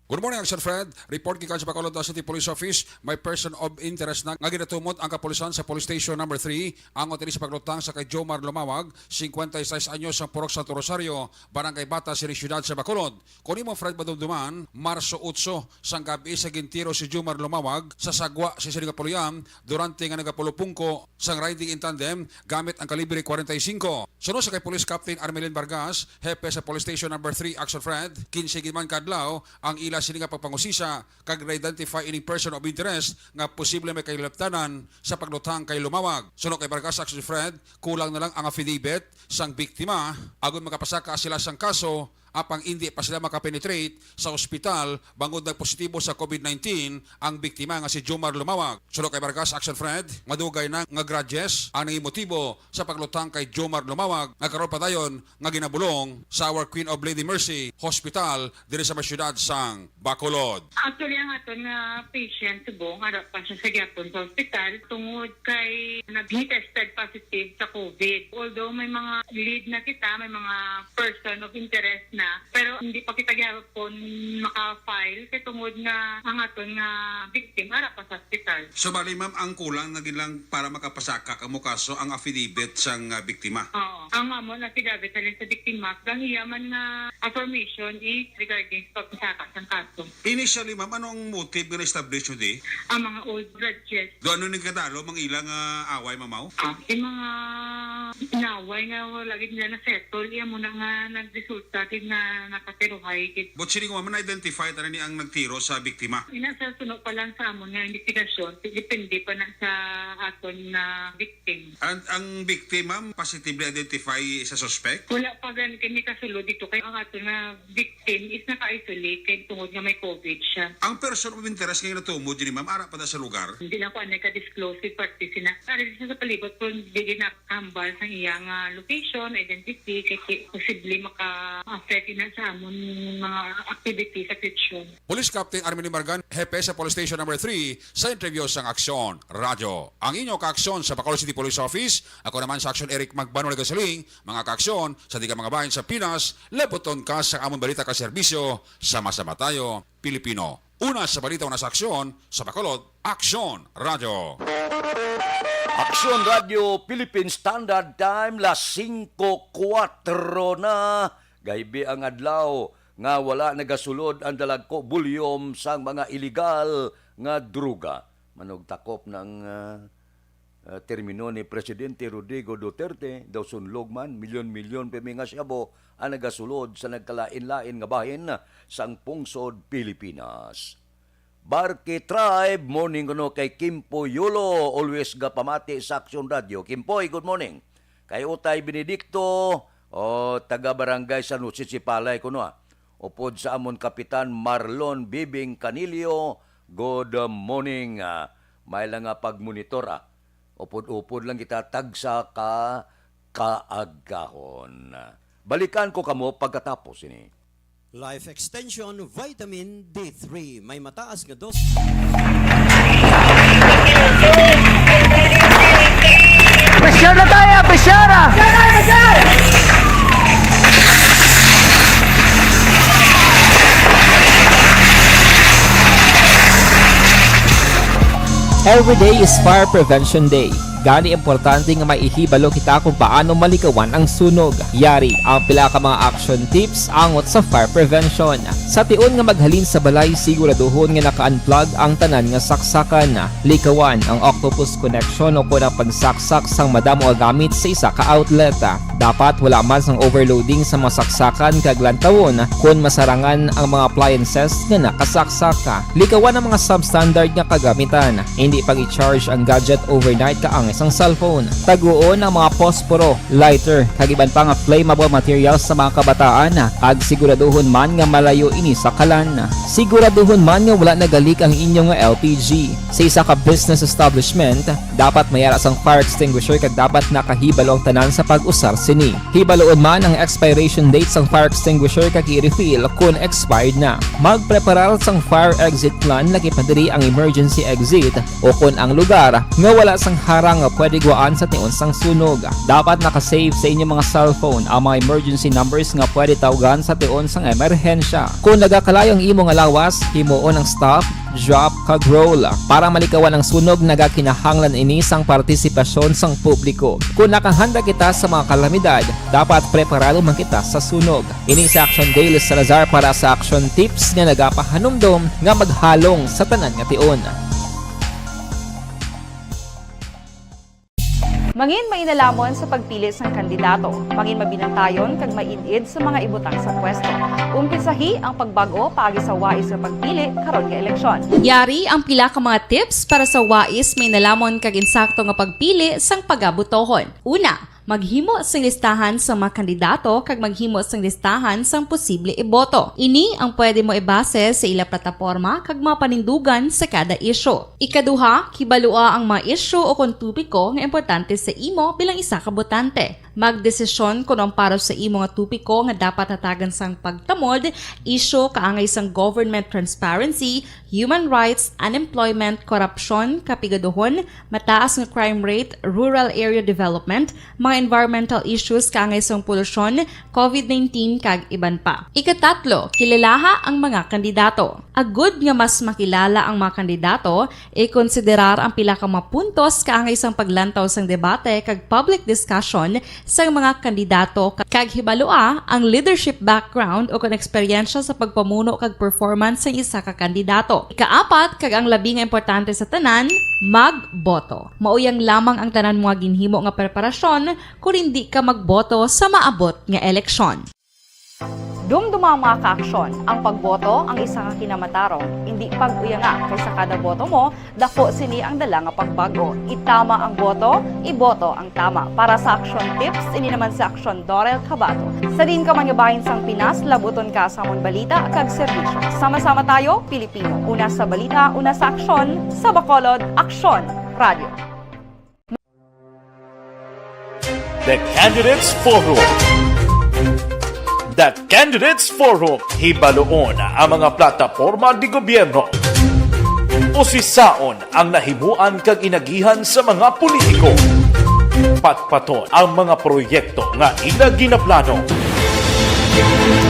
Good morning, Action Fred. Report gikan sa Bacolod City Police Office, may person of interest na nga ginatumod ang kapulisan sa Police Station Number three, angot ini sa paglutang sa kay Jomar Lumawag, singkwenta y seis anyos, sang Purok Santo Rosario, Barangay Bata, sini siyudad sa Bacolod. Kung imo, Fred, madumduman, Marso otso sang gabi sa gintiro si Jomar Lumawag sa sagwa sa sini nga puloy-an durante nga nagapulupungko sang riding in tandem gamit ang kalibre forty-five. Suno sa kay Police Captain Armelin Vargas, hepe sa Police Station Number three, Action Fred, kinse gid man kadlaw ang ila sini nga pagpangusisa kag na-identify ining person of interest nga posible may kahilabtanan sa paglutang kay Lumawag. Suno kay Vargas, Action Fred, kulang na lang ang affidavit sang biktima agod makapasaka sila sang kaso, apang indi pa sila makapenetrate sa ospital bangod nagpositibo sa COVID nineteen ang biktima nga si Jomar Lumawag. Suno kay Vargas, Action Fred, madugay na nga grudges ang naging motibo sa paglutang kay Jomar Lumawag nga karon padayon nga ginabulong sa Our Queen of Lady Mercy Hospital diri sa may siyudad sang Bacolod. Actually, ang aton nga patient subong ara pa siya sa gihapon sa ospital tungod kay nag-, he tested positive sa COVID. Although may mga lead na kita, may mga person of interest na, pero hindi pa kita gihapon maka-file kay tungod nga ang aton nga victim ara pa sa ospital. So, bali, ma'am, ang kulang na gid lang para makapasaka kamo kaso ang affidavit sang, ah, biktima? Oo. Ang amon affidavit halin sa biktima, ang iya man nga affirmation is regarding sa pagpasaka sang kaso. Initially, ma'am, ano ang motive nga na-establish nyo di? Ang mga old grudges. Do ano ning kadalom ang ilang, ah, away, mamaw? Ah, yung mga inaway nga wala gid nila na-settle, iya mo na nga nagresulta gid nga nakatiruhay gid. But sini ko, ma'am, na-identify tani ni ang nagtiro sa biktima? Ina sa suno pa lang sa amon nga investigasyon, depende pa na sa aton nga victim. Ang, ang victim, ma'am, positively identify sa suspect? Wala pa gani kami kasulod dito kay ang aton nga victim is naka-isolate kay tungod nga may COVID siya. Ang person of interest nga natumod diri, ma'am, ara pa na sa lugar? Hindi lang ko anay ka-disclose with party sina. Ari sa, sa palibot, pero hindi ginakahambal sa iya nga location, identity, kay ki-, posible maka-affect na sa amon mga activity sa future. Police Captain Armin Margan, hepe sa Police Station Number three, sa interview sang Aksyon Radyo. Ang inyo kaaksyon sa Bacolod City Police Office, ako naman sa Aksyon Eric Magbanwa nagasiling, mga kaaksyon, sa diga mga bahin sa Pinas, labuton ka sa amon balita ka serbisyo, sama-sama tayo, Pilipino. Una sa balita, una sa aksyon, sa Bacolod, Aksyon Radyo. Aksyon Radyo, Philippine Standard Time, las singko kuwatro na. Gaybi ang adlaw nga wala nagasulod ang dalagko bulyom sang mga iligal nga droga. Manugtakop ng, ah, ah, termino ni Presidente Rodrigo Duterte, daw sunlog man, milyon-milyon pa mi nga shabu ang nagasulod sa nagkalain-lain nga bahin sang pungsod Pilipinas. Barque Tribe, morning kuno kay Kimpo Yulo, always gapamati sa Aksyon Radyo. Kimpoy, good morning. Kay Utay Benedicto, o, taga Barangay San Jose Sipalay kuno, ah. Upod sa amon Kapitan Marlon Bibing Canilio, good morning. Ah, may lang nga pagmonitor, ah. Upod-upod lang kita tagsa ka kaagahon. Balikan ko kamo pagkatapos ini. Life Extension Vitamin D three. May mataas nga dos. Pressure na tayo, pressure! Every day is Fire Prevention Day. Gani, importante nga may ihibalo kita kung paano malikawan ang sunog. Yari ang pila ka mga action tips angot sa fire prevention. Sa tion nga maghalin sa balay, siguraduhon nga naka-unplug ang tanan nga saksakan. Likawan ang octopus connection o kon ang pagsaksak sang madamo nga gamit sa isa ka outlet. Dapat wala man sang overloading sa mga saksakan kag lantawon kon masarangan ang mga appliances nga nakasaksak. Likawan ang mga substandard nga kagamitan. Hindi pag-i-charge ang gadget overnight kaangay sang cellphone. Taguon ang mga posporo, lighter, kag iban pa nga flammable materials sa mga kabataan, kag siguraduhon man nga malayo ini sa kalan. Siguraduhon man nga wala nagalik ang inyo nga L P G. Sa isa ka business establishment, dapat may ara sang fire extinguisher kag dapat nakahibalo ang tanan sa pag-usar sini. Hibaluon man ang expiration date sang fire extinguisher kag i-refill kon expired na. Magpreparar sang fire exit plan, laki pa diri ang emergency exit o kon ang lugar nga wala sang harang nga pwede gwaan sa tion sang sunog. Dapat naka-save sa inyo mga cellphone ang mga emergency numbers nga pwede tawgan sa tion sang emerhensya. Kon nagakalayo ang imo nga lawas, himuon ang stop, drop, kag roll. Para malikawan ang sunog, nagakinahanglan ini sang partisipasyon sang publiko. Kon nakahanda kita sa mga kalamidad, dapat preparado man kita sa sunog. Ini si Action Daily Salazar para sa Action Tips nga nagapahanumdom nga maghalong sa tanan nga tion. Mangin mainalamon sa pagpili sang kandidato. Mangin mabinantayon kag maid-id sa mga ibutang sa pwesto. Umpisahi ang pagbag-o paagi sa wais nga pagpili karon nga eleksyon. Yari ang pila ka mga tips para sa wais, mainalamon kag insakto nga pagpili sang pagabutohon. Una, maghimo sing listahan sa mga kandidato kag maghimo sing listahan sang posible iboto. Ini ang pwede mo ibase sa ila plataporma kag mga panindugan sa kada isyu. Ikaduha, kibalua ang mga isyu o kon topiko nga importante sa imo bilang isa ka botante. Magdesisyon kon ang para sa imo nga topiko nga dapat hatagan sang pagtamod, isyu kaangay sang government transparency, human rights, unemployment, korupsyon, kapigaduhon, mataas nga crime rate, rural area development, mga environmental issues kaangay sang polusyon, covid nineteen, kag iban pa. Ikatatlo, kilalaha ang mga kandidato. Agud nga mas makilala ang mga kandidato, ikonsiderar ang pila ka mga puntos kaangay sang paglantaw sang debate kag public discussion sang mga kandidato, kag hibalua ang leadership background o kon eksperyensya sa pagpamuno kag performance sang isa ka kandidato. Ikaapat, kag ang labi nga importante sa tanan, magboto. Mao yang lamang ang tanan mo nga ginhimo nga preparasyon kon indi ka magboto sa maabot nga eleksyon. Dumduma, mga ka-aksyon, ang pagboto ang isa ka kinamatarong. Indi pag-uyanga, kay sa kada boto mo, dako sini ang dala nga pagbag-o. Itama ang boto, iboto ang tama. Para sa Action Tips, ini naman si Aksyon Dorel Cabato. Sa diin ka man nga bahin sang Pinas, labuton ka sa amon balita kag serbisyo. Sama-sama tayo, Pilipino. Una sa balita, una sa aksyon, sa Bacolod, Aksyon Radio. The Candidates Forum. The Candidates Forum. Hibaluon ang mga plataporma de gobierno. Usisaon ang nahimuan kag inagihan sa mga politiko. Patpaton ang mga proyekto nga ila ginaplano.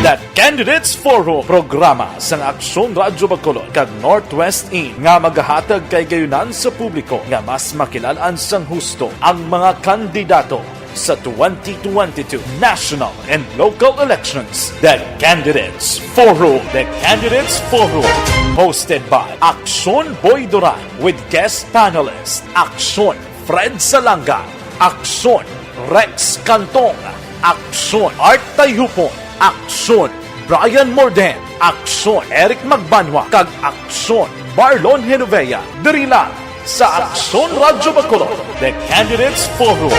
The Candidates Forum, programa sang Aksyon Radyo Bacolod kag Northwest In, nga magahatag kahigayonan sa publiko nga mas makilal-an sang husto ang mga kandidato sa twenty twenty-two national and local elections. The Candidates Forum. The Candidates Forum, hosted by Aksyon Boy Duran with guest panelist Aksyon Fred Salanga, Aksyon Rex Cantong, Aksyon Art Tayhupon, Aksyon Brian Morden, Aksyon Eric Magbanwa, kag Aksyon Marlon Genovea, diri lang sa Aksyon Radyo Bacolod, The Candidates Forum.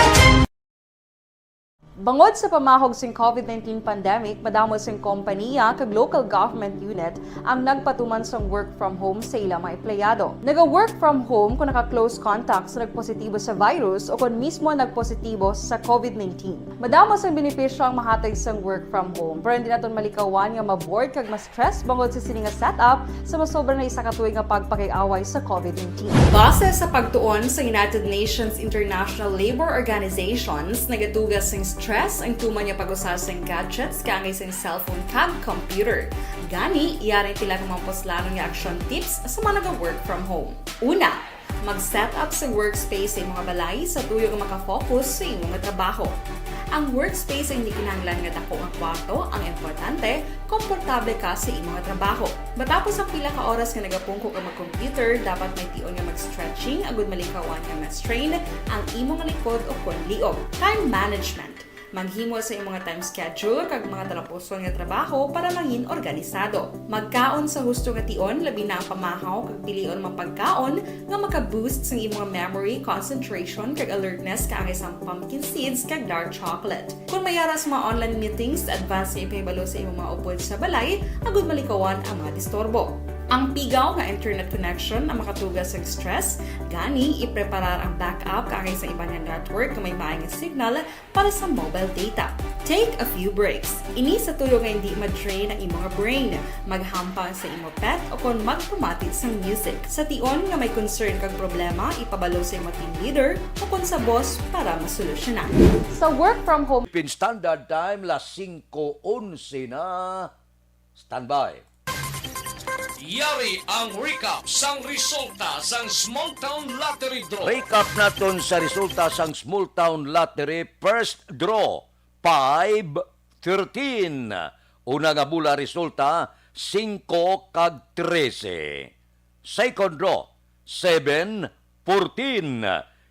Bangod sa pamahog sing covid nineteen pandemic, madamo sing kompaniya kag local government unit ang nagpatuman sang work from home sa ila mga empleyado. Naga-work from home kung naka-close contact sa nagpositibo sa virus o kon mismo nagpositibo sa covid nineteen. Madamo sang benepisyo ang mahatag sang work from home, pero hindi naton malikawan nga ma-bored kag ma-stress bangod sa sini nga setup sa masobra na isa ka tuig nga pagpakig-away sa covid nineteen. Base sa pagtuon sa United Nations International Labour Organizations, nagatuga sing stress ang tuman nga pag-usa sing gadgets kaangay sing cellphone kag computer. Gani, yari ang pila ka mga puslanon nga action tips sa mga naga-work from home. Una, Mag-set up sa workspace sa imong balay sa tuyo nga makafocus sa imong trabaho. Ang workspace ay hindi kinahanglan nga dako nga kwarto, ang importante, komportable ka sa imong trabaho. Matapos ang pila ka oras nga nagapungko ka mag-computer, dapat may tion nga mag-stretching agud malikawan nga ma-strain ang imong likod o kon liog. Time management. Maghimo sa imong time schedule kag mga talapuson nga trabaho para mangin organisado. Magkaon sa husto nga tion, labi na ang pamahaw kag pilion mga pagkaon nga maka-boost sang imong memory, concentration kag alertness kaangay sang pumpkin seeds kag dark chocolate. Kung may ara sa mga online meetings, advance nga ipahibalo sa imong mga upod sa balay agud malikawan ang mga disturbo. Ang pigaw nga internet connection ang makatuga sa stress, gani ipreparar ang backup kaangay sa iban nga network nga may maay nga signal para sa mobile data. Take a few breaks. Ini sa tuyo nga hindi ma-drain ang imong brain. Maghampang sa imo pet o kon magpamati sang music. Sa tion nga may concern kag problema, ipabalo sa imo team leader o kon sa boss para masolusyonan. Sa work from home Philippine Standard Time, las singko onse na. Standby. Yari ang recap sang resulta sang Small Town Lottery Draw. Recap naton sa resulta sang Small Town Lottery First Draw, five thirteen. Una nga bola resulta, singko kag trese. Second draw, seven fourteen.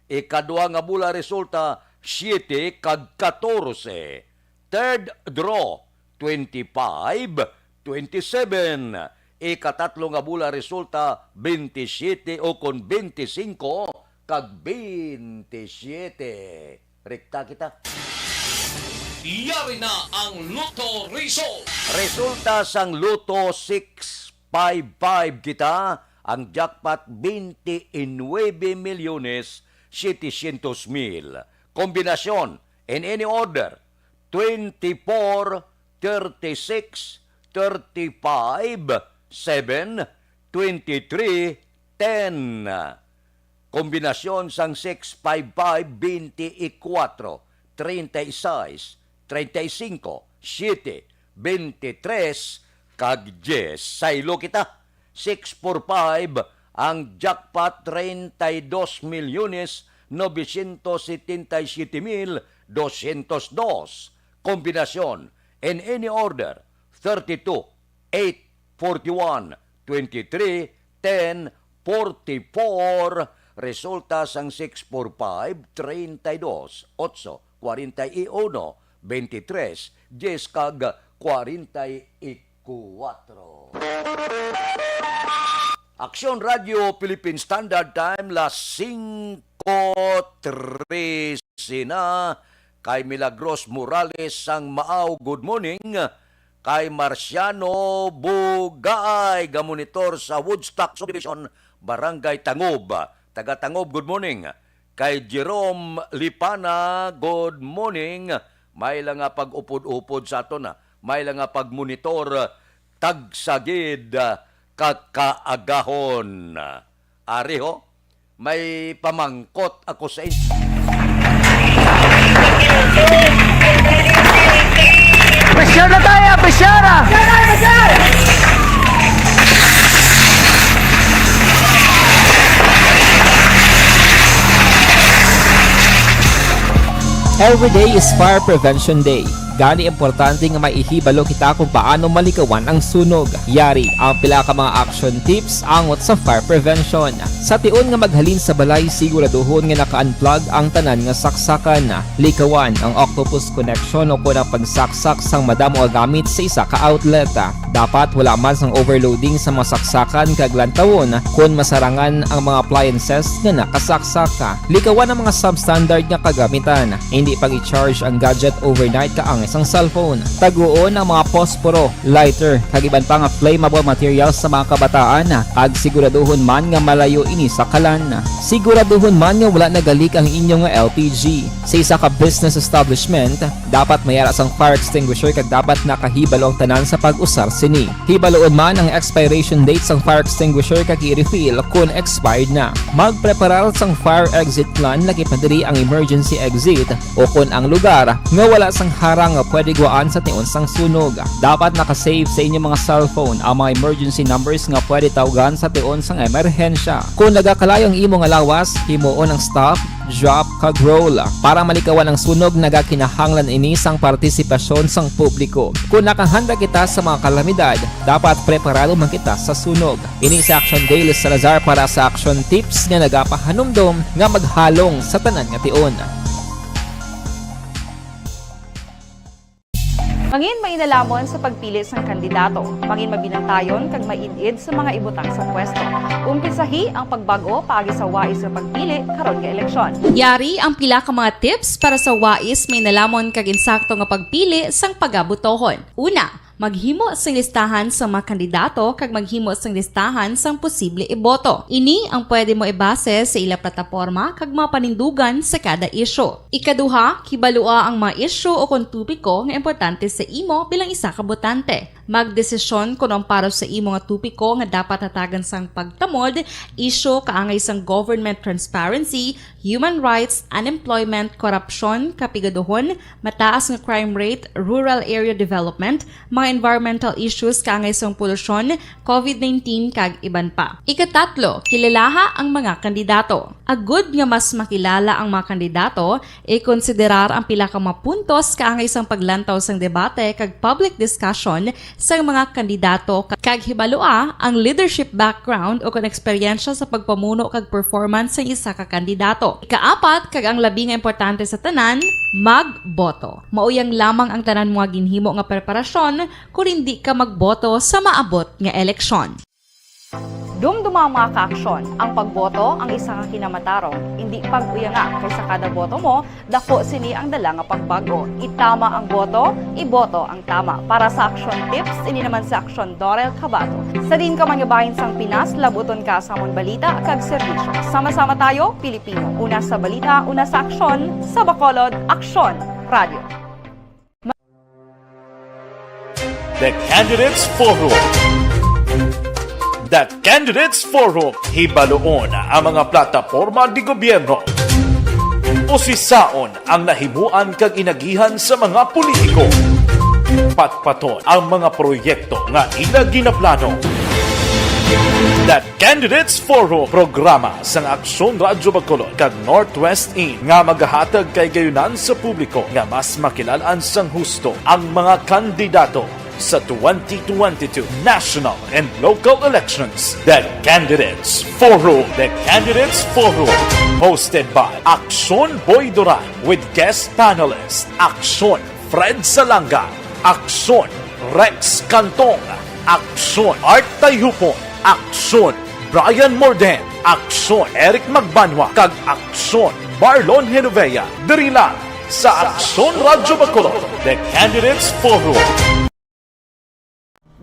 Ikadua nga bola resulta, siete kag katorse. Third draw, twenty-five twenty-seven. Ikatatlo nga bola resulta, bentisiete o kon benti singko kag bentisiete. Rekta kita. Yari na ang Lotto Result. Resulta sang Lotto six five five kita, ang jackpot, twenty-nine milyones setecientos mil. Kombinasyon, in any order, twenty-four, thirty-six, thirty-five, seven, twenty-three, ten. Kombinasyon sang six five five, twenty-four, treinta y seis, treinta y cinco, siete, veintitrés, kag diez. Saylo kita. Six four five ang jackpot, treinta y dos milyones novecientos setenta y siete mil doscientos dos. Kombinasyon, in any order, thirty-two, eight, forty-one, twenty-three, ten, forty-four. Resulta sang six four five, treinta y dos, otso, cuarenta y uno, veintitrés, diez kag cuarenta y cuatro. Aksyon Radio Philippine Standard Time, las singko trese na. Kay Milagros Morales sang Maao, good morning. Kay Marciano Bugaay, gamonitor sa Woodstock Subdivision, Barangay Tangob. Taga Tangob, good morning. Kay Jerome Lipana, good morning. May lang nga pag-upod-upod sa aton, ah. May lang nga pagmonitor, tagsa gid, ah, ka kaagahon. Ari ho, may pamangkot ako sa inyo. Pressure na tayo, pressure na! Every day is Fire Prevention Day. Gani, importante nga may ihibalo kita kung paano malikawan ang sunog. Yari ang pila ka mga action tips angot sa fire prevention. Sa tion nga maghalin sa balay, siguraduhon nga naka-unplug ang tanan nga saksakan. Likawan ang octopus connection o kon ang pagsaksak sang madamo nga gamit sa isa ka outlet. Dapat wala man sang overloading sa mga saksakan kag lantawon kon masarangan ang mga appliances nga nakasaksak. Likawan ang mga substandard nga kagamitan. Hindi pag-i-charge ang gadget overnight kaangay sang cellphone. Taguon ang mga posporo, lighter, kag iban pa nga flammable materials sa mga kabataan, kag siguraduhon man nga malayo ini sa kalan. Siguraduhon man nga wala nagalik ang inyo nga L P G. Sa isa ka business establishment, dapat may ara sang fire extinguisher kag dapat nakahibalo ang tanan sa pag-usar sini. Hibaloon man ang expiration date sang fire extinguisher kag i-refill kon expired na. Magpreparar sang fire exit plan, lakip na diri ang emergency exit o kon ang lugar nga wala sang harang nga pwede guwaan sa tion sang sunog. Dapat naka-save sa inyong mga cellphone ang mga emergency numbers nga pwede tawgan sa tion sang emerhensya. Kung nagakalayo ang imo nga lawas, himuon ang stop, drop, kag roll. Para malikawan ang sunog, nagakinahanglan ini sang partisipasyon sang publiko. Kung nakahanda kita sa mga kalamidad, dapat preparado man kita sa sunog. Ini si Action Dale Salazar para sa Action Tips nga nagapahanumdom nga maghalong sa tanan nga tion. Mangin mainalamon sa pagpili sang kandidato. Mangin mabinantayon kag maid-id sa mga ibutang sa pwesto. Umpisahi ang pagbag-o paagi sa wais nga pagpili karon nga eleksyon. Yari ang pila ka mga tips para sa wais, mainalamon kag insakto nga pagpili sang pagabotohon. Una, maghimo sing listahan sa mga kandidato kag maghimo sing listahan sang posible iboto. Ini ang pwede mo ibase sa ila plataporma kag mga panindugan sa kada isyu. Ikaduha, kibalua ang mga isyu o kon topiko nga importante sa imo bilang isa ka botante. Magdesisyon kon ang para sa imo nga topiko nga dapat hatagan sang pagtamod, isyu kaangay sang government transparency, human rights, unemployment, korupsyon, kapigaduhon, mataas nga crime rate, rural area development, mga environmental issues kaangay sang polusyon, covid nineteen, kag iban pa. Ikatatlo, kilalaha ang mga kandidato. Agud nga mas makilala ang mga kandidato, ikonsiderar ang pila ka mga puntos kaangay sang paglantaw sang debate kag public discussion sang mga kandidato, ka-, kag hibalua ang leadership background o kon eksperyensya sa pagpamuno kag performance sang isa ka kandidato. Ikaapat, kag ang labi nga importante sa tanan, magboto. Mao yang lamang ang tanan mo nga ginhimo nga preparasyon kon indi ka magboto sa maabot nga eleksyon. Dumduma ang mga kaaksyon. Ang pagboto ang isa ka kinamatarong. Indi pag-uyanga, kay sa kada boto mo, dako sini ang dala nga pagbag-o. Itama ang boto, iboto ang tama. Para sa Action Tips, ini naman si Action Dorel Cabato. Sa diin ka man nga bahin sang Pinas, labuton ka sa amon balita kag serbisyo. Sama-sama tayo, Pilipino. Una sa balita, una sa aksyon, sa Bacolod, Aksyon Radio. The Candidates Forum. The Candidates Forum, hibaluon ang mga plataporma di gobyerno. Usisaon ang nahimuan kag inagihan sa mga politiko. Patpaton ang mga proyekto nga ila ginaplano. The Candidates Forum, programa sang Aksyon Radyo Bacolod kag Northwest In nga magahatag kay gayunan sa publiko nga mas makilal-an sang husto ang mga kandidato sa twenty twenty-two national and local elections. The Candidates Forum. The Candidates Forum, hosted by Aksyon Boy Duran with guest panelist Aksyon Fred Salanga, Aksyon Rex Cantong, Aksyon Art Tayhupon, Aksyon Brian Morden, Aksyon Eric Magbanwa, kag Aksyon Marlon Genovea, diri lang sa Aksyon Radyo Bacolod, The Candidates Forum.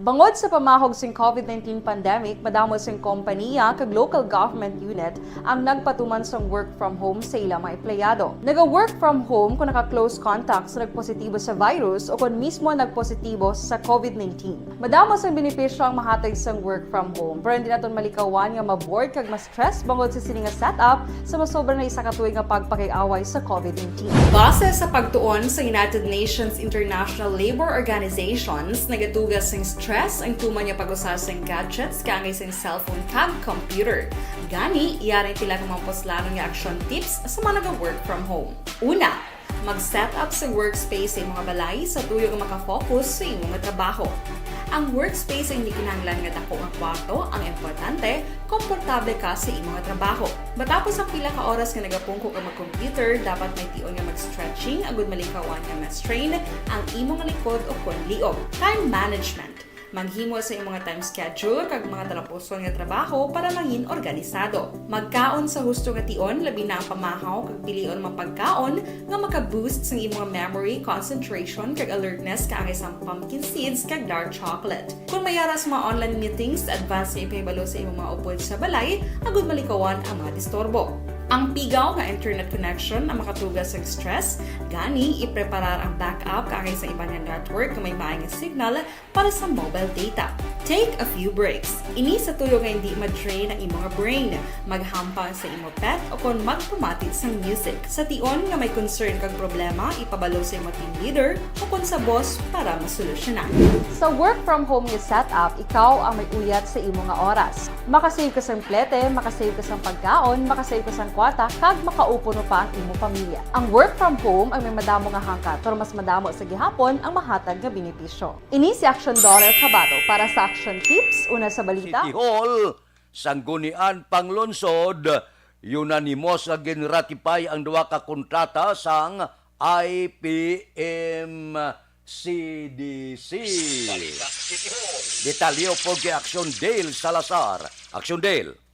Bangod sa pamahog sing covid nineteen pandemic, madamo sing kompanya kag local government unit ang nagpatuman sang work from home sa ila mga empleyado. Naga-work from home kung naka-close contact sa nagpositibo sa virus o kon mismo nagpositibo sa covid nineteen. Madamo sang benepisyo ang mahatag sang work from home, pero hindi naton malikawan nga ma-bored kag ma-stress bangod sa sini nga setup sa masobra na isa ka tuig nga pagpakig-away sa covid nineteen. Base sa pagtuon sa United Nations International Labour Organizations, nagatuga sing stress ang tuman nga pag-usa sing gadgets kaangay sing cellphone kag computer. Gani, yari pila ka mga puslanon nga action tips sa mga naga-work from home. Una, mag-set up sa workspace sa imo nga balay sa tuyo nga makafocus sa imo nga trabaho. Ang workspace ay hindi kinahanglan nga dako nga kwarto, ang importante, komportable ka sa imo nga trabaho. Matapos ang pila ka oras nga nagapungko ka mag-computer, dapat may tion nga mag-stretching agud malikawan nga ma-strain ang imo nga likod o kon liog. Time management. Maghimo sa imo nga time schedule kag mga talapuson nga trabaho para mangin organisado. Magkaon sa husto nga tion, labi na ang pamahaw, kag pilion ang mga pagkaon nga maka-boost sang imo nga memory, concentration, kag alertness, kaangay sang pumpkin seeds kag dark chocolate. Kung may ara sa mga online meetings, advance nga ipahibalo sa imo mga upod sa balay agud malikawan ang mga disturbo. Ang pigaw nga internet connection ang makatuga sa stress, gani ipreparar ang backup kaangay sa iban nga network nga may maay nga signal para sa mobile data. Take a few breaks. Ini sa tulo nga hindi ma-drain ang imo nga brain. Maghampa sa imo pet o kon magpamati sang music. Sa tion nga may concern kag problema, ipabalo sa imo team leader o kon sa boss para masolusyonan. Sa work from home nga setup, ikaw ang may uyat sa imo nga oras. Makasave ka sang plete, makasave ka sang pagkaon, makasave ka sang kwarta, kag makaupo no pa ang imo pamilya. Ang work from home ang may madamo nga hangkat, pero mas madamo sa gihapon ang mahatag nga benepisyo. Ini si Action Daughter Kabato para sa Action Tips. Una sa balita. City Hall, Sangguniang Panglungsod, unanimous nga ginratify ang duha ka kontrata sang I P M C D C. Detalye pod kay Action Dale Salazar. Action Dale.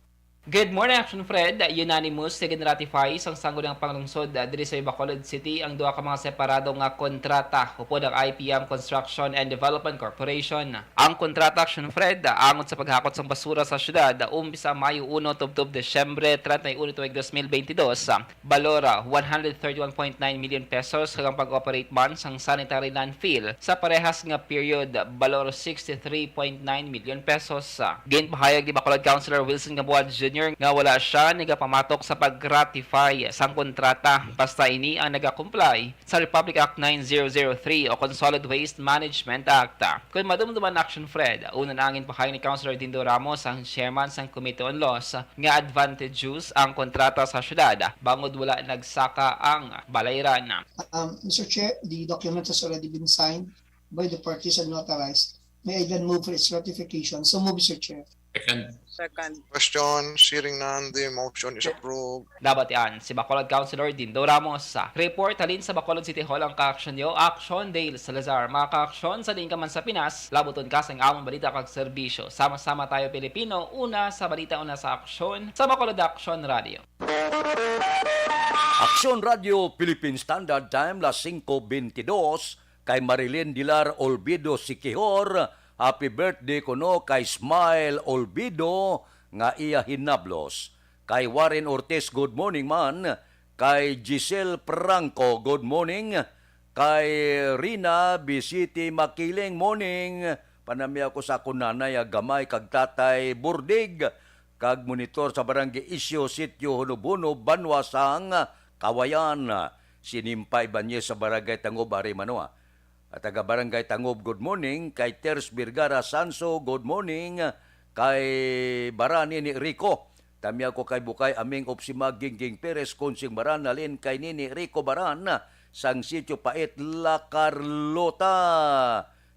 Good morning, Action Fred. Unanimous nga ginratify sang Sangguniang Panglungsod, ah, diri sa Bacolod City ang duha ka mga separado nga kontrata upod ang I P M Construction and Development Corporation. Ang kontrata, Action Fred, ah, angot sa paghakot sang basura sa syudad, ah, umpisa Mayo uno tubtob Disyembre treinta y uno tuig dos mil veintidós, ah, balor, ah, one hundred thirty-one point nine million pesos, kag ang pag-operate man sang sanitary landfill sa parehas nga period, balor sixty-three point nine million pesos. Ginpahayag ni Bacolod Councilor Wilson Gamboa Junior nga wala sia nagapamatok sa pag-ratify sang kontrata basta ini ang nagakomply sa Republic Act nine zero zero three o kon Solid Waste Management Act. Kon madumduman, Action Fred, una na ang ginpahayag ni Councilor Dindo Ramos, ang chairman sang Committee on Laws, nga advantageous ang kontrata sa syudad bangod wala nagsaka ang balayran. Um, Mister Chair, the document has already been signed by the parties and notarized. May I then move for its ratification? So move, Mister Chair. Second. Second. Question, hearing none, the motion is approved. Nabatian si Bacolod Councilor Dindo Ramos. Report halin sa Bacolod City Hall ang ka-action yo, Action Dale Salazar. Mga ka-action, sa diin ka man sa Pinas, labuton ka sang amon balita kag serbisyo. Sama-sama tayo, Pilipino, una sa balita, una sa aksyon, sa Bacolod Action Radio. Aksyon Radio Philippine Standard Time, las singko bentidós, kay Marilyn Dilar Olvido Siquijor, happy birthday kuno kay Smile Olvido nga iya hinablos. Kay Warren Ortiz, good morning man. Kay Giselle Franco, good morning. Kay Rina Bisiti Makiling, morning. Panami ako sa akon nanay, ah, gamay, kag tatay Burdig, kag monitor sa Barangay Isyo, Sitio Hunob-Hunob, Banwa sang Kawayan. Si Nimpa Ibanez sa Barangay Tangob, ari Manua. At taga Barangay Tangob, good morning. Kay Ters Vergara Sanso, good morning. Kay Barani ni Rico. Tamiya ko kay Bukay Aming Opsima Gingging Perez, Konsing Baran, halin kay Nini Rico Baran sang Sitio Pait, La Carlota.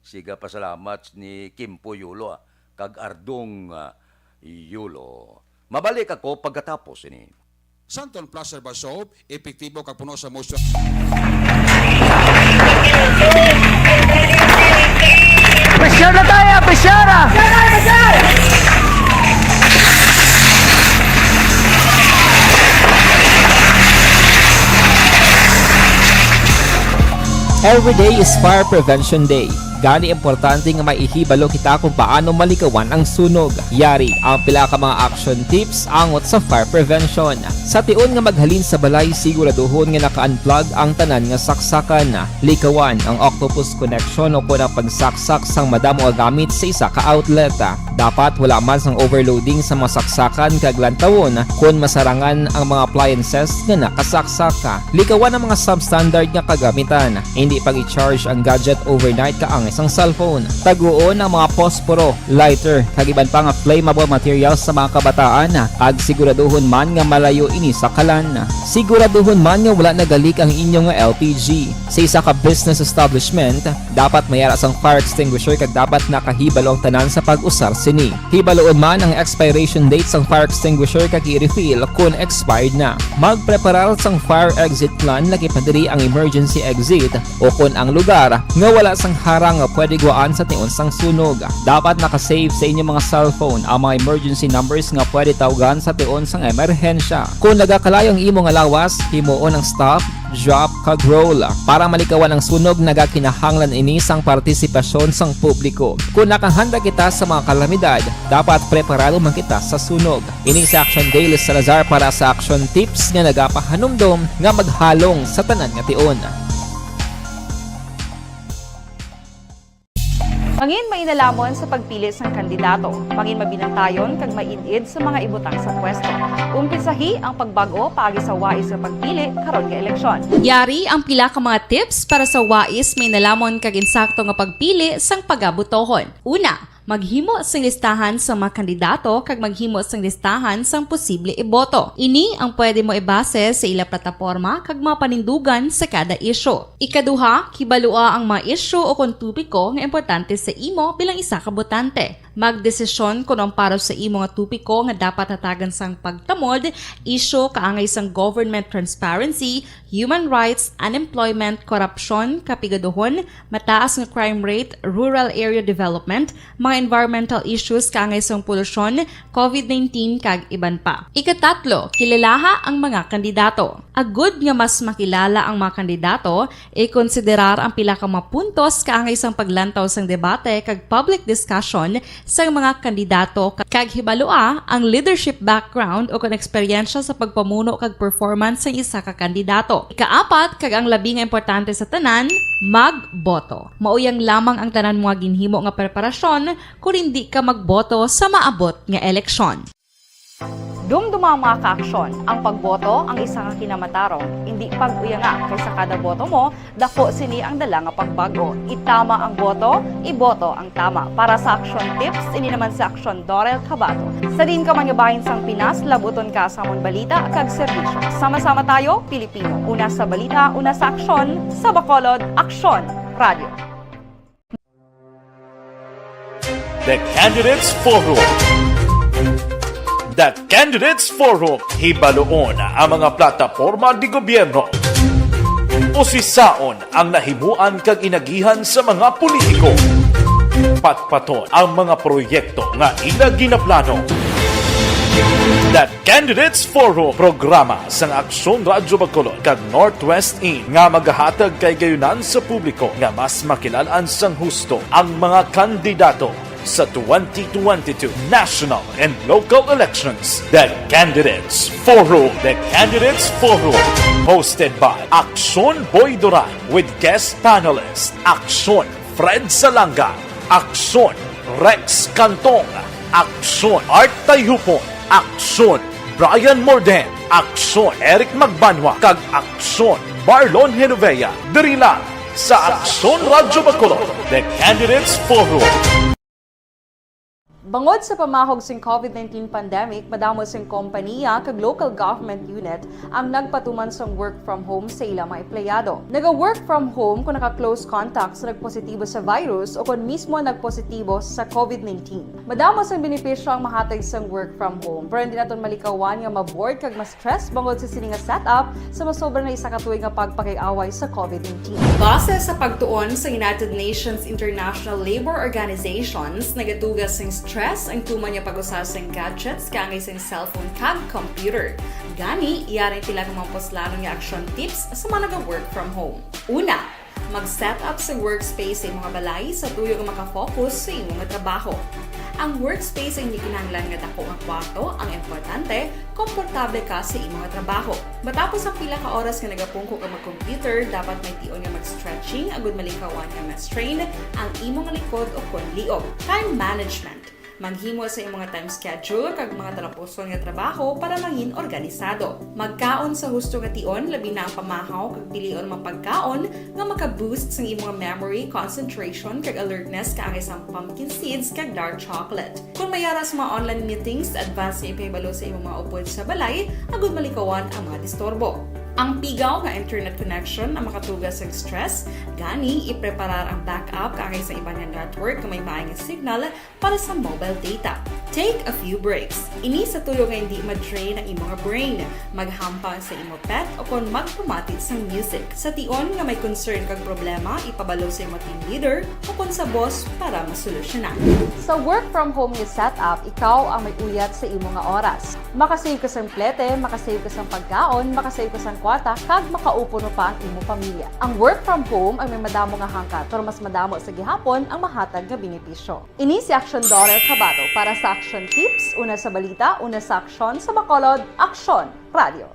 Siga pasalamat ni Kimpo Yulo, ah, kag Ardong, ah, Yulo. Mabalik ako pagkatapos ini. Santon Plus Herbal Soap, epektibo kag puno sa moisture. Pressure na tayo! Pressure na! Every day is Fire Prevention Day. Gani importante nga may ihibalo kita kung paano malikawan ang sunog. Yari ang pila ka mga action tips angot sa fire prevention. Sa tion nga maghalin sa balay, siguraduhon nga naka-unplug ang tanan nga saksakan. Likawan ang octopus connection o kon ang pagsaksak sang madamo nga gamit sa isa ka outlet. Dapat wala man sang overloading sa mga saksakan kag lantawon kon masarangan ang mga appliances nga nakasaksak. Likawan ang mga substandard nga kagamitan. Indi pag-i-charge ang gadget overnight kaangay sang cellphone. Taguon ang mga posporo, lighter, kag iban pa nga flammable materials sa mga kabataan, kag siguraduhon man nga malayo ini sa kalan. Siguraduhon man nga wala nagalik ang inyo nga L P G. Sa isa ka business establishment, dapat may ara sang fire extinguisher kag dapat nakahibalo ang tanan sa pag-usar sini. Hibaluon man ang expiration date sang fire extinguisher kag i-refill kon expired na. Magpreparar sang fire exit plan, laki pa diri ang emergency exit o kon ang lugar nga wala sang harang nga pwede gwaan sa tion sang sunog. Dapat naka-save sa inyo mga cellphone ang mga emergency numbers nga pwede tawgan sa tion sang emerhensya. Kon nagakalayo ang imo nga lawas, himuon ang stop, drop, kag roll. Para malikawan ang sunog, nagakinahanglan ini sang partisipasyon sang publiko. Kon nakahanda kita sa mga kalamidad, dapat preparado man kita sa sunog. Ini si Action Dale Salazar para sa Action Tips nga nagapahanumdom nga maghalong sa tanan nga tion. Mangin mainalamon sa pagpili sang kandidato. Mangin mabinantayon kag maid-id sa mga ibutang sa pwesto. Umpisahi ang pagbag-o paagi sa wais nga pagpili karon nga eleksyon. Yari ang pila ka mga tips para sa wais, mainalamon kag insakto nga pagpili sang pagabotohon. Una, maghimo sing listahan sa mga kandidato kag maghimo sing listahan sang posible iboto. Ini ang pwede mo ibase sa ila plataporma kag mga panindugan sa kada isyu. Ikaduha, kibalua ang mga isyu o kon topiko nga importante sa imo bilang isa ka botante. Magdesisyon kon ang para sa imo nga topiko nga dapat hatagan sang pagtamod, isyu kaangay sang government transparency, human rights, unemployment, korupsyon, kapigaduhon, mataas nga crime rate, rural area development, mga environmental issues kaangay sang polusyon, covid nineteen, kag iban pa. Ikatatlo, kilalaha ang mga kandidato. Agud nga mas makilala ang mga kandidato, ikonsiderar ang pila ka mga puntos kaangay sang paglantaw sang debate kag public discussion sang mga kandidato, kag hibalua ang leadership background o kon eksperyensya sa pagpamuno kag performance sang isa ka kandidato. Ikaapat, kag ang labi nga importante sa tanan, magboto. Mauyang lamang ang tanan mo nga ginhimo nga preparasyon kon indi ka magboto sa maabot nga eleksyon. Dumduma ang mga kaaksyon. Ang pagboto ang isa ka kinamatarong. Indi pag-uyanga, kay sa kada boto mo, dako sini ang dala nga pagbago. Itama ang boto, iboto ang tama. Para sa Aksyon Tips, ini naman si Aksyon Dorel Cabato. Sa diin ka man nga bahin sang Pinas, labuton ka sa amon balita kag serbisyo. Sama-sama tayo, Pilipino. Una sa balita, una sa aksyon, sa Bacolod, Aksyon Radio. The Candidates Forum. The Candidates Forum, hibaluon ang mga plataporma di gobyerno. Usisaon ang nahimuan kag inagihan sa mga politiko. Patpaton ang mga proyekto nga ila ginaplano. The Candidates Forum, programa sang Aksyon Radyo Bacolod kag Northwest In nga magahatag kay gayunan sa publiko nga mas makilal-an sang husto ang mga kandidato sa twenty twenty-two national and local elections. The Candidates Forum. The Candidates Forum, hosted by Aksyon Boy Duran with guest panelist Aksyon Fred Salanga, Aksyon Rex Cantong, Aksyon Art Tayhupon, Aksyon Brian Morden, Aksyon Eric Magbanwa, kag Aksyon Marlon Genovea, diri lang sa Aksyon Radyo Bacolod, The Candidates Forum. Bangod sa pamahog sing covid nineteen pandemic, madamo sing kompaniya kag local government unit ang nagpatuman sang work from home sa ila mga empleyado. Naga-work from home kung naka-close contact sa nagpositibo sa virus o kon mismo nagpositibo sa covid nineteen. Madamo sang benepisyo ang mahatag sang work from home, pero hindi naton malikawan nga ma-bored kag ma-stress bangod sa sini nga setup sa masobra na isa ka tuig nga pagpakig-away sa covid nineteen. Base sa pagtuon sa United Nations International Labour Organizations, nagatuga sing stress ang tuman nga pag-usa sing gadgets kaangay sing cellphone kag computer. Gani, yari ang pila ka mga puslanon nga action tips sa mga naga-work from home. Una, mag-set up sa workspace sa imo nga balay sa tuyo nga makafocus sa imo nga trabaho. Ang workspace ay hindi kinahanglan nga dako nga kwarto, ang importante, komportable ka sa imo nga trabaho. Matapos ang pila ka oras nga nagapungko ka mag-computer, dapat may tion nga mag-stretching agud malikawan nga ma-strain ang imo nga likod o kon liog. Time management. Maghimo sa imo nga time schedule kag mga talapuson nga trabaho para mangin organisado. Magkaon sa husto nga tion, labi na ang pamahaw kag pilion mga pagkaon nga maka-boost sang imo nga memory, concentration, kag alertness kaangay sang pumpkin seeds kag dark chocolate. Kung may ara sa mga online meetings, advance nga ipahibalo sa imo mga upod sa balay agud malikawan ang mga disturbo. Ang pigaw nga internet connection ang makatuga sang stress, gani ipreparar ang backup kaangay sa iban nga network nga may maay nga signal para sa mobile data. Take a few breaks. Ini sa tuyo nga hindi ma-drain ang imo nga brain. Maghampang sa imo pet o kon magpamati sang music. Sa tion nga may concern kag problema, ipabalo sa imo team leader o kon sa boss para masolusyonan. Sa work from home nga setup, ikaw ang may uyat sa imo nga oras. Makasave ka sang plete, makasave ka sang pagkaon, makasave ka sang kwarta, kag makaupo pa ang imo pamilya. Ang work from home ay may madamo nga hangkat, pero mas madamo sa gihapon ang mahatag nga benepisyo. Ini si Aksyon Dorel Cabato para sa Action Tips, una sa balita, una sa aksyon, sa Bacolod, Aksyon Radio.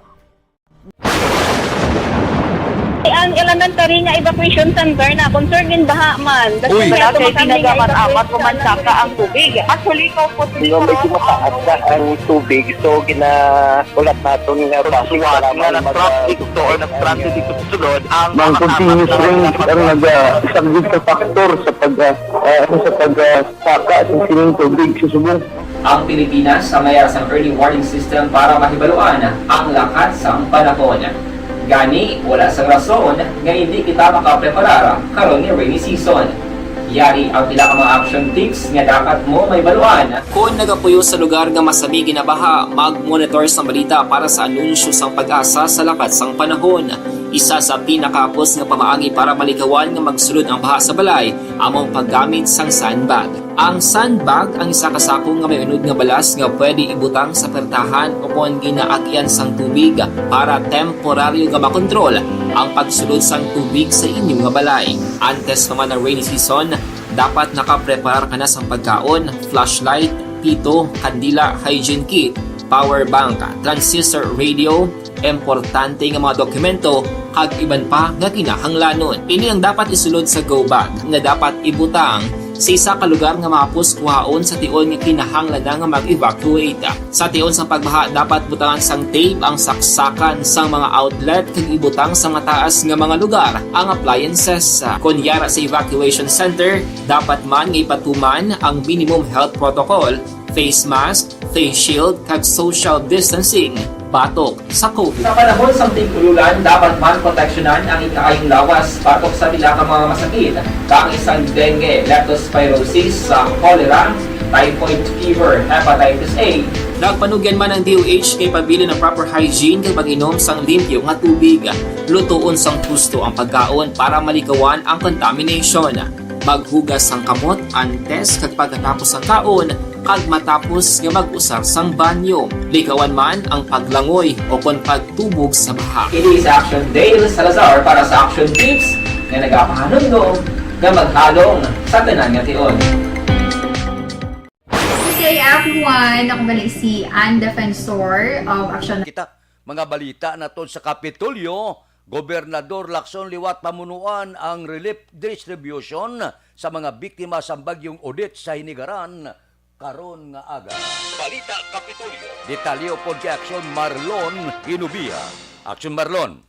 Ang elementary nga evacuation center na concern in baha man. Uy. Wala kay ginagamit-amat, umansaka ang tubig. Actually, ko po. Medyo mataas na ang tubig, so gina-, ulat naton nga base sa mga nag-traffic to or nag-transit dito sa sulod, ang mga continuous rains ang nag-, ah, isang big factor sa pag, ah, ah, sa pag, ah, saka sa sining tubig sa subong. Ang Pilipinas ang may sang early warning system para mahibaluan ang lakat sang panahon. Gani, wala sang rason nga hindi kita makapreparar karon nga rainy season. Yari ang pila ka mga action tips nga dapat mo mahibaluan. Kon nagapuyo sa lugar nga masami ginabaha, mag-monitor sang balita para sa anunsyo sang PAGASA sa lakat sang panahon. Isa sa pinakahapos nga pamaagi para malikawan nga magsulod ang baha sa balay amo ang paggamit sang sandbag. Ang sandbag ang isa ka sako nga may unod nga balas nga pwede ibutang sa pertahan o kon ginaagyan sang tubig para temporaryo nga makontrol ang pagsulod sang tubig sa inyo nga balay. Antes pa man ang rainy season, dapat nakapreparar ka na sang pagkaon, flashlight, pito, kandila, hygiene kit, power bank, transistor radio, importante nga mga dokumento, kag iban pa nga kinahanglanon. Ini ang dapat isulod sa go bag nga dapat ibutang sa isa ka lugar nga mahapos kuhaon sa tion nga kinahanglan na nga mag-evacuate. Sa tion sang pagbaha, dapat butangan sang tape ang saksakan sang mga outlet kag ibutang sa mataas nga mga lugar ang appliances. Kon yara sa evacuation center, dapat man nga ipatuman ang minimum health protocol, face mask, face shield, kag social distancing batok sa COVID. Sa panahon sang tig-ululan, dapat man proteksyonan ang ikaayong lawas batok sa pila ka mga masakit, kaangay sang dengue, leptospirosis, sa cholera, typhoid fever, hepatitis A. Nagpanugyan man ang D O H kay pabilin ang proper hygiene kag pag-inom sang limpyo nga tubig. Lutoon sang husto ang pagkaon para malikawan ang contamination. Maghugas sang kamot antes kag pagkatapos sang kaon kag matapos nga mag-usar sang banyo. Likawan man ang paglangoy o kon pagtubog sa baha. Ini si Action Dale Salazar para sa Action Tips nga nagapahanumdom nga maghalong sa tanan nga tion. Good day, everyone. Ako gali si Ann Defensor of Action. Kita, mga balita naton sa Kapitolyo, Gobernador Lacson liwat pamunuan ang relief distribution sa mga biktima sang Bagyong Odette sa Hinigaran karon nga aga. Balita Kapitolyo. Detalye upod kay Action Marlon Hinubia. Action Marlon.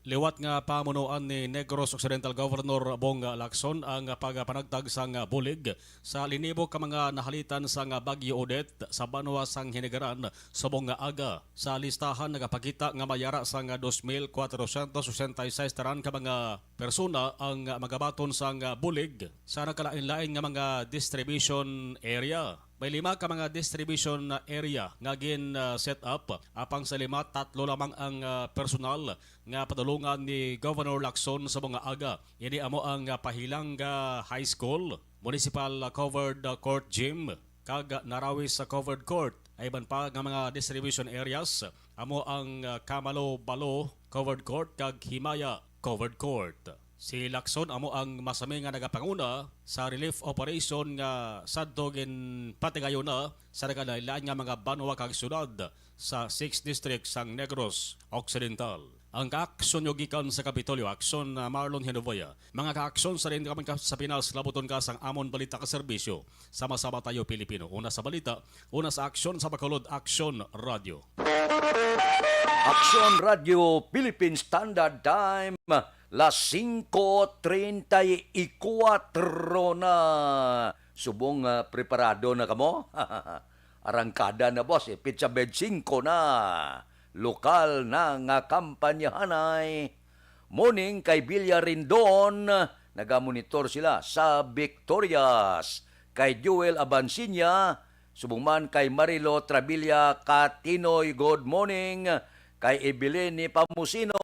Liwat nga pamunuan ni Negros Occidental Governor Bong Lacson ang pagpanagtag sang bulig sa linibok ka mga nahalitan sang Bagyo Odette sa banwa sang Hinigaran subong nga aga. Sa listahan nagapakita nga may yara sang dos mil kwatrocientos sesenta y seis tanan ka mga persona ang magabaton sang bulig sa nagkalain-lain nga mga distribution area. May lima ka mga distribution area nga gin, ah, set up, apang sa lima, tatlo lamang ang, ah, personal nga padulongan ni Governor Lacson sa mga aga. Ini amo ang, ah, Pahilanga High School, Municipal, ah, Covered, ah, Court Gym, kag Narawis sa Covered Court. Ay iban pa nga mga distribution areas, amo ang, ah, Kamalo Balo Covered Court kag Himaya Covered Court. Si Lacson amo ang masami nga nagapanguna sa relief operation nga sadto ginpatigayon na sa nagalain-lain nga mga banwa kag syudad sa six districts sang Negros Occidental. Ang kaaksyon nyo gikan sa Kapitolyo, Aksyon, ah, Marlon Hinovoya. Mga kaaksyon, sa diin ka man ka sa Pinas, labuton ka sang amon balita ka serbisyo. Sama-sama tayo, Pilipino. Una sa balita, una sa aksyon, sa Bacolod, Aksyon Radyo. Aksyon Radyo Philippine Standard Time, las singko treinta y cuatro na. Subong, ah, preparado na kamo? Arangkada na, boss, eh. Petsa twenty-five na. Lokal na nga kampanyahanay. Morning kay Bilya Rindon, nagamonitor sila sa Victorias. Kay Joel Abansiña, subong man kay Marilo Trabilia Katinoy, good morning. Kay Evelyn Nepomuceno,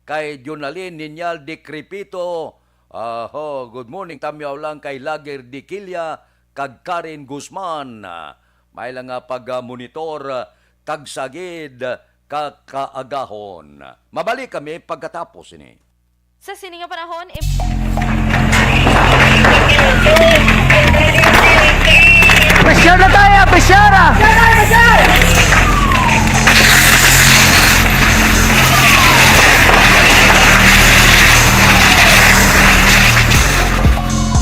kay Jonalyn Niñal Decrepito, aho, good morning. Tamyaw lang kay Lager Diquilla kag Karen Guzman. May lang nga pag-monitor, tagsagid ka kaagahon. Mabalik kami pagkatapos ini. Sa sini nga panahon, im- Pressure na tayo! Pressure! Ah!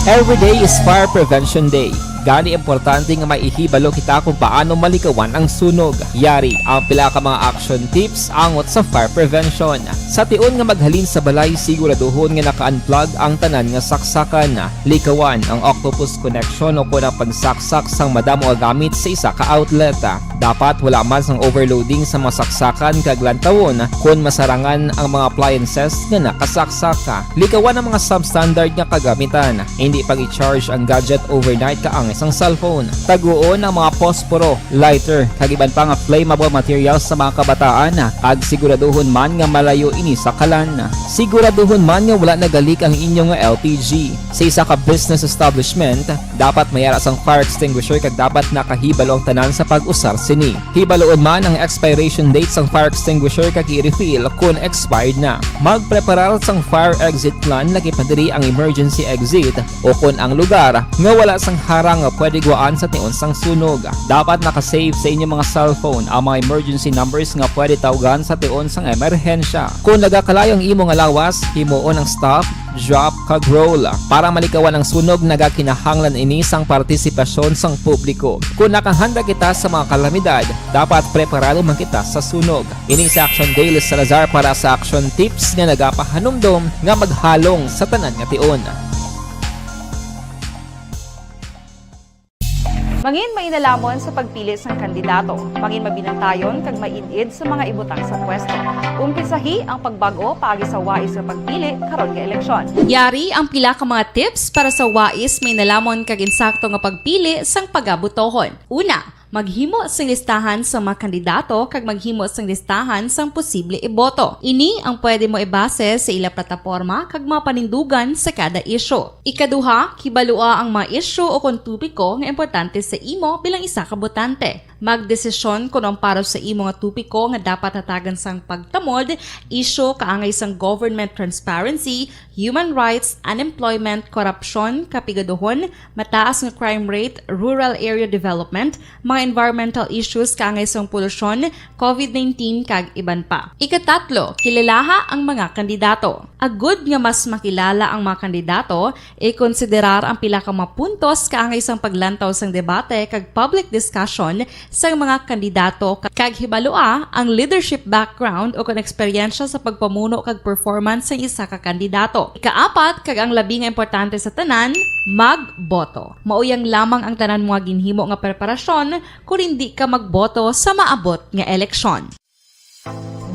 Every day is Fire Prevention Day. Gani, importante nga maihibalo kita kung paano malikawan ang sunog. Yari ang pila ka mga action tips angot sa fire prevention. Sa tion nga maghalin sa balay, siguraduhon nga naka-unplug ang tanan nga saksakan. Likawan ang octopus connection o kon ang pagsaksak sang madamo nga gamit sa isa ka outlet. Dapat wala man sang overloading sa mga saksakan kag lantawon kon masarangan ang mga appliances nga nakasaksak. Likawan ang mga substandard nga kagamitan. Hindi pag-i-charge ang gadget overnight kaangay sang cellphone. Taguon ang mga posporo, lighter, kag iban pa nga flammable materials sa mga kabataan, kag siguraduhon man nga malayo ini sa kalan. Siguraduhon man nga wala nagalik ang inyo nga L P G. Sa isa ka business establishment, dapat may ara sang fire extinguisher kag dapat nakahibalo ang tanan sa pag-usar sini. Hibaluon man ang expiration date sang fire extinguisher kag i-refill kon expired na. Magpreparar sang fire exit plan, laki pa diri ang emergency exit o kon ang lugar nga wala sang harang nga pwede guwaan sa tion sang sunog. Dapat naka-save sa inyo mga cellphone ang mga emergency numbers nga pwede tawgan sa tion sang emerhensya. Kon nagakalayo ang imo nga lawas, himuon ang stop, drop, kag roll. Para malikawan ang sunog, nagakinahanglan ini sang partisipasyon sang publiko. Kon nakahanda kita sa mga kalamidad, dapat preparado man kita sa sunog. Ini si Action Dale Salazar para sa Action Tips nga nagapahanumdom nga maghalong sa tanan nga tion. Mangin mainalamon sa pagpili sang kandidato. Mangin mabinantayon kag maid-id sa mga ibutang sa pwesto. Umpisahi ang pagbag-o paagi sa wais nga pagpili karon nga eleksyon. Yari ang pila ka mga tips para sa wais, mainalamon kag insakto nga pagpili sang pagabotohon. Una, maghimo sing listahan sa mga kandidato kag maghimo sing listahan sang posible iboto. Ini ang pwede mo ibase sa ila plataporma kag mga panindugan sa kada isyu. Ikaduha, kibalua ang mga isyu o kon topiko nga importante sa imo bilang isa ka botante. Magdesisyon kon ang para sa imo nga topiko nga dapat hatagan sang pagtamod, isyu kaangay sang government transparency, human rights, unemployment, korupsyon, kapigaduhon, mataas nga crime rate, rural area development, mga environmental issues kaangay sang polusyon, covid nineteen, kag iban pa. Ikatatlo, kilalaha ang mga kandidato. Agud nga mas makilala ang mga kandidato, ikonsiderar ang pila ka mga puntos kaangay sang paglantaw sang debate kag public discussion sang mga kandidato, ka-, kag hibalua ang leadership background o kon eksperyensya sa pagpamuno kag performance sang isa ka kandidato. Ikaapat, kag ang labi nga importante sa tanan, magboto. Mauyang lamang ang tanan mo nga ginhimo nga preparasyon kon indi ka magboto sa maabot nga eleksyon.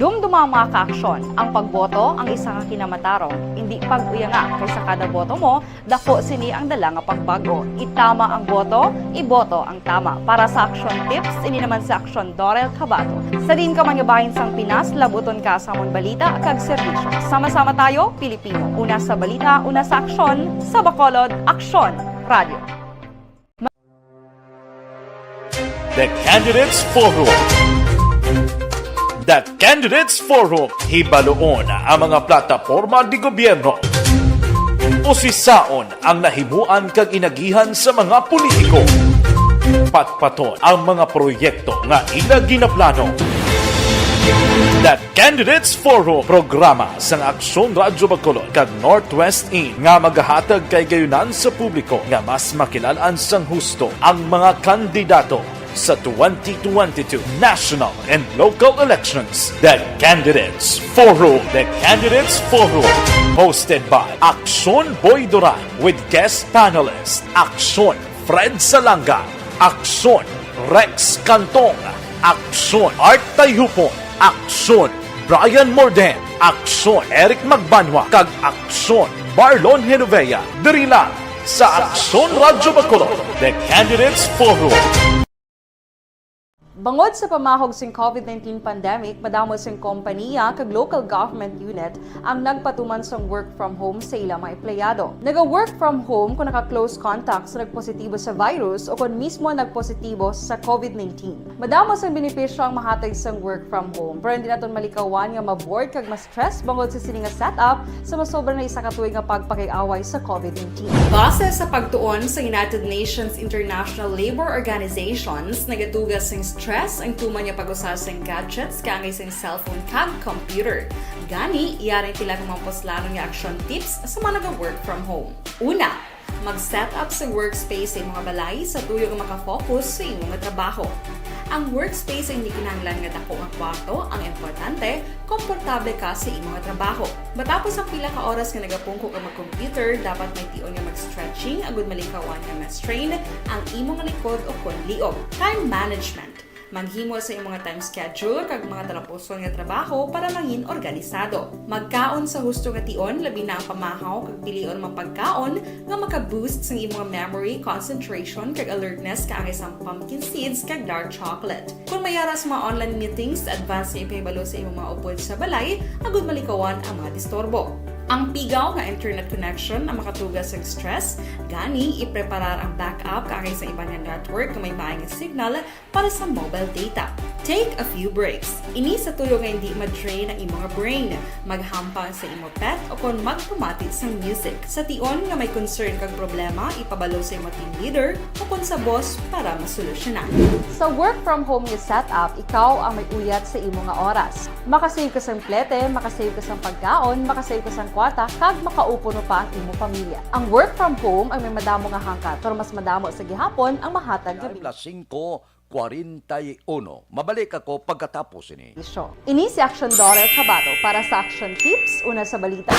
Dumduma ang mga kaaksyon. Ang pagboto ang isa ka kinamatarong. Indi pag-uyanga, kay sa kada boto mo, dako sini ang dala nga pagbag-o. Itama ang boto, iboto ang tama. Para sa Action Tips, ini naman si Action Dorel Cabato. Sa diin ka man nga bahin sang Pinas, labuton ka sa amon balita kag serbisyo. Sama-sama tayo, Pilipino. Una sa balita, una sa aksyon, sa Bacolod, Aksyon Radio. The Candidates Forum. The Candidates Forum. Hibaluon ang mga plataporma de gobyerno. Usisaon ang nahimuan kag inagihan sa mga politiko. Patpaton ang mga proyekto nga ila ginaplano. The Candidates Forum, programa sang Aksyon Radyo Bacolod kag Northwest In nga magahatag kay gayunan sa publiko nga mas makilal-an sang husto ang mga kandidato sa twenty twenty-two national and local elections. The Candidates Forum. The Candidates Forum, hosted by Aksyon Boy Duran with guest panelist Aksyon Fred Salanga, Aksyon Rex Cantong, Aksyon Art Tayhupon, Aksyon Brian Morden, Aksyon Eric Magbanwa, kag Aksyon Marlon Genovea. Diri lang sa Aksyon Radyo Bacolod, The Candidates Forum. Bangod sa pamahog sing covid nineteen pandemic, madamo sing kompaniya kag local government unit ang nagpatuman sang work from home sa ila mga empleyado. Naga-work from home kon naka-close contact sa nagpositibo sa virus o kon mismo nagpositibo sa covid nineteen. Madamo sang benepisyo ang mahatag sang work from home, pero hindi naton malikawan nga ma-bored kag ma-stress bangod sa sini nga setup sa masobra na isa ka tuig nga pagpakig-away sa covid nineteen. Base sa pagtuon sa United Nations International Labour Organizations, nagatuga sing stress ang tuman nga pag-usa sing gadgets kaangay sing cellphone kag computer. Gani, yari ang pila ka mga puslanon nga action tips sa mga naga-work from home. Una, Mag-set up sa workspace sa imong balay sa tuyo nga makafocus sa imong trabaho. Ang workspace ay hindi kinahanglan nga dako nga kwarto, ang importante, komportable ka sa imong trabaho. Matapos ang pila ka oras nga nagapungko ka mag-computer, dapat may tion nga mag-stretching agud malikawan nga ma-strain ang imong likod o kon liog. Time management. Maghimo sa imong time schedule kag mga talapuson nga trabaho para mangin organisado. Magkaon sa husto nga tion, labi na ang pamahaw kag pilion mga pagkaon nga maka-boost sang imong memory, concentration kag alertness kaangay sang pumpkin seeds kag dark chocolate. Kung may ara sa mga online meetings, advance nga ipahibalo sa imong mga upod sa balay agud malikawan ang mga disturbo. Ang pigaw nga internet connection ang makatuga sa stress, gani ipreparar ang backup kaangay sa iban nga network nga may maayong signal para sa mobile data. Take a few breaks. Ini sa tuyo nga hindi ma-drain ang imong brain. Maghampang sa imo pet o kon magpamati sang music. Sa tion nga may concern kag problema, ipabalo sa imo team leader o kon sa boss para masolusyonan. Sa work from home nga setup, ikaw ang may uyat sa imo nga oras. Makasave ka sang plete, makasave ka sang pagkaon, makasave ka sang kwarta, kag makaupo pa ang imo pamilya. Ang work from home ang may madamo nga hangkat, pero mas madamo sa gihapon ang mahatag nga Time na singko kwarenta y uno. Mabalik ako pagkatapos ini. Show. Ini si Action Daughter Kabato para sa Action Tips, una sa balita.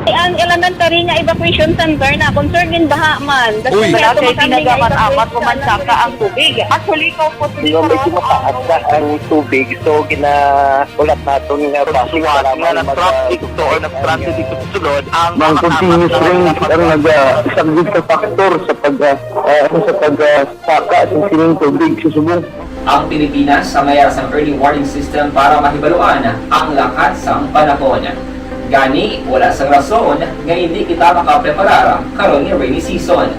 Ang elementary nga evacuation center na concern in baha man. Uy. Wala kay pinagaman amat, pumansaka ang tubig. Actually, ikaw po, medyo mataas na ang tubig, so ginahulat naton nga traffic nga nag-traffic to or nag-transit dito sa sulod ang mga continuous rain ang nag-, ah, isang big factor sa pag, ah, ah, sa pag, ah, saka sa sining tubig sa subong. Ang Pilipinas ang may ara sang early warning system para mahibaluan ang lakat sang panahon. Gani, wala sang rason nga hindi kita makapreparar karon nga rainy season.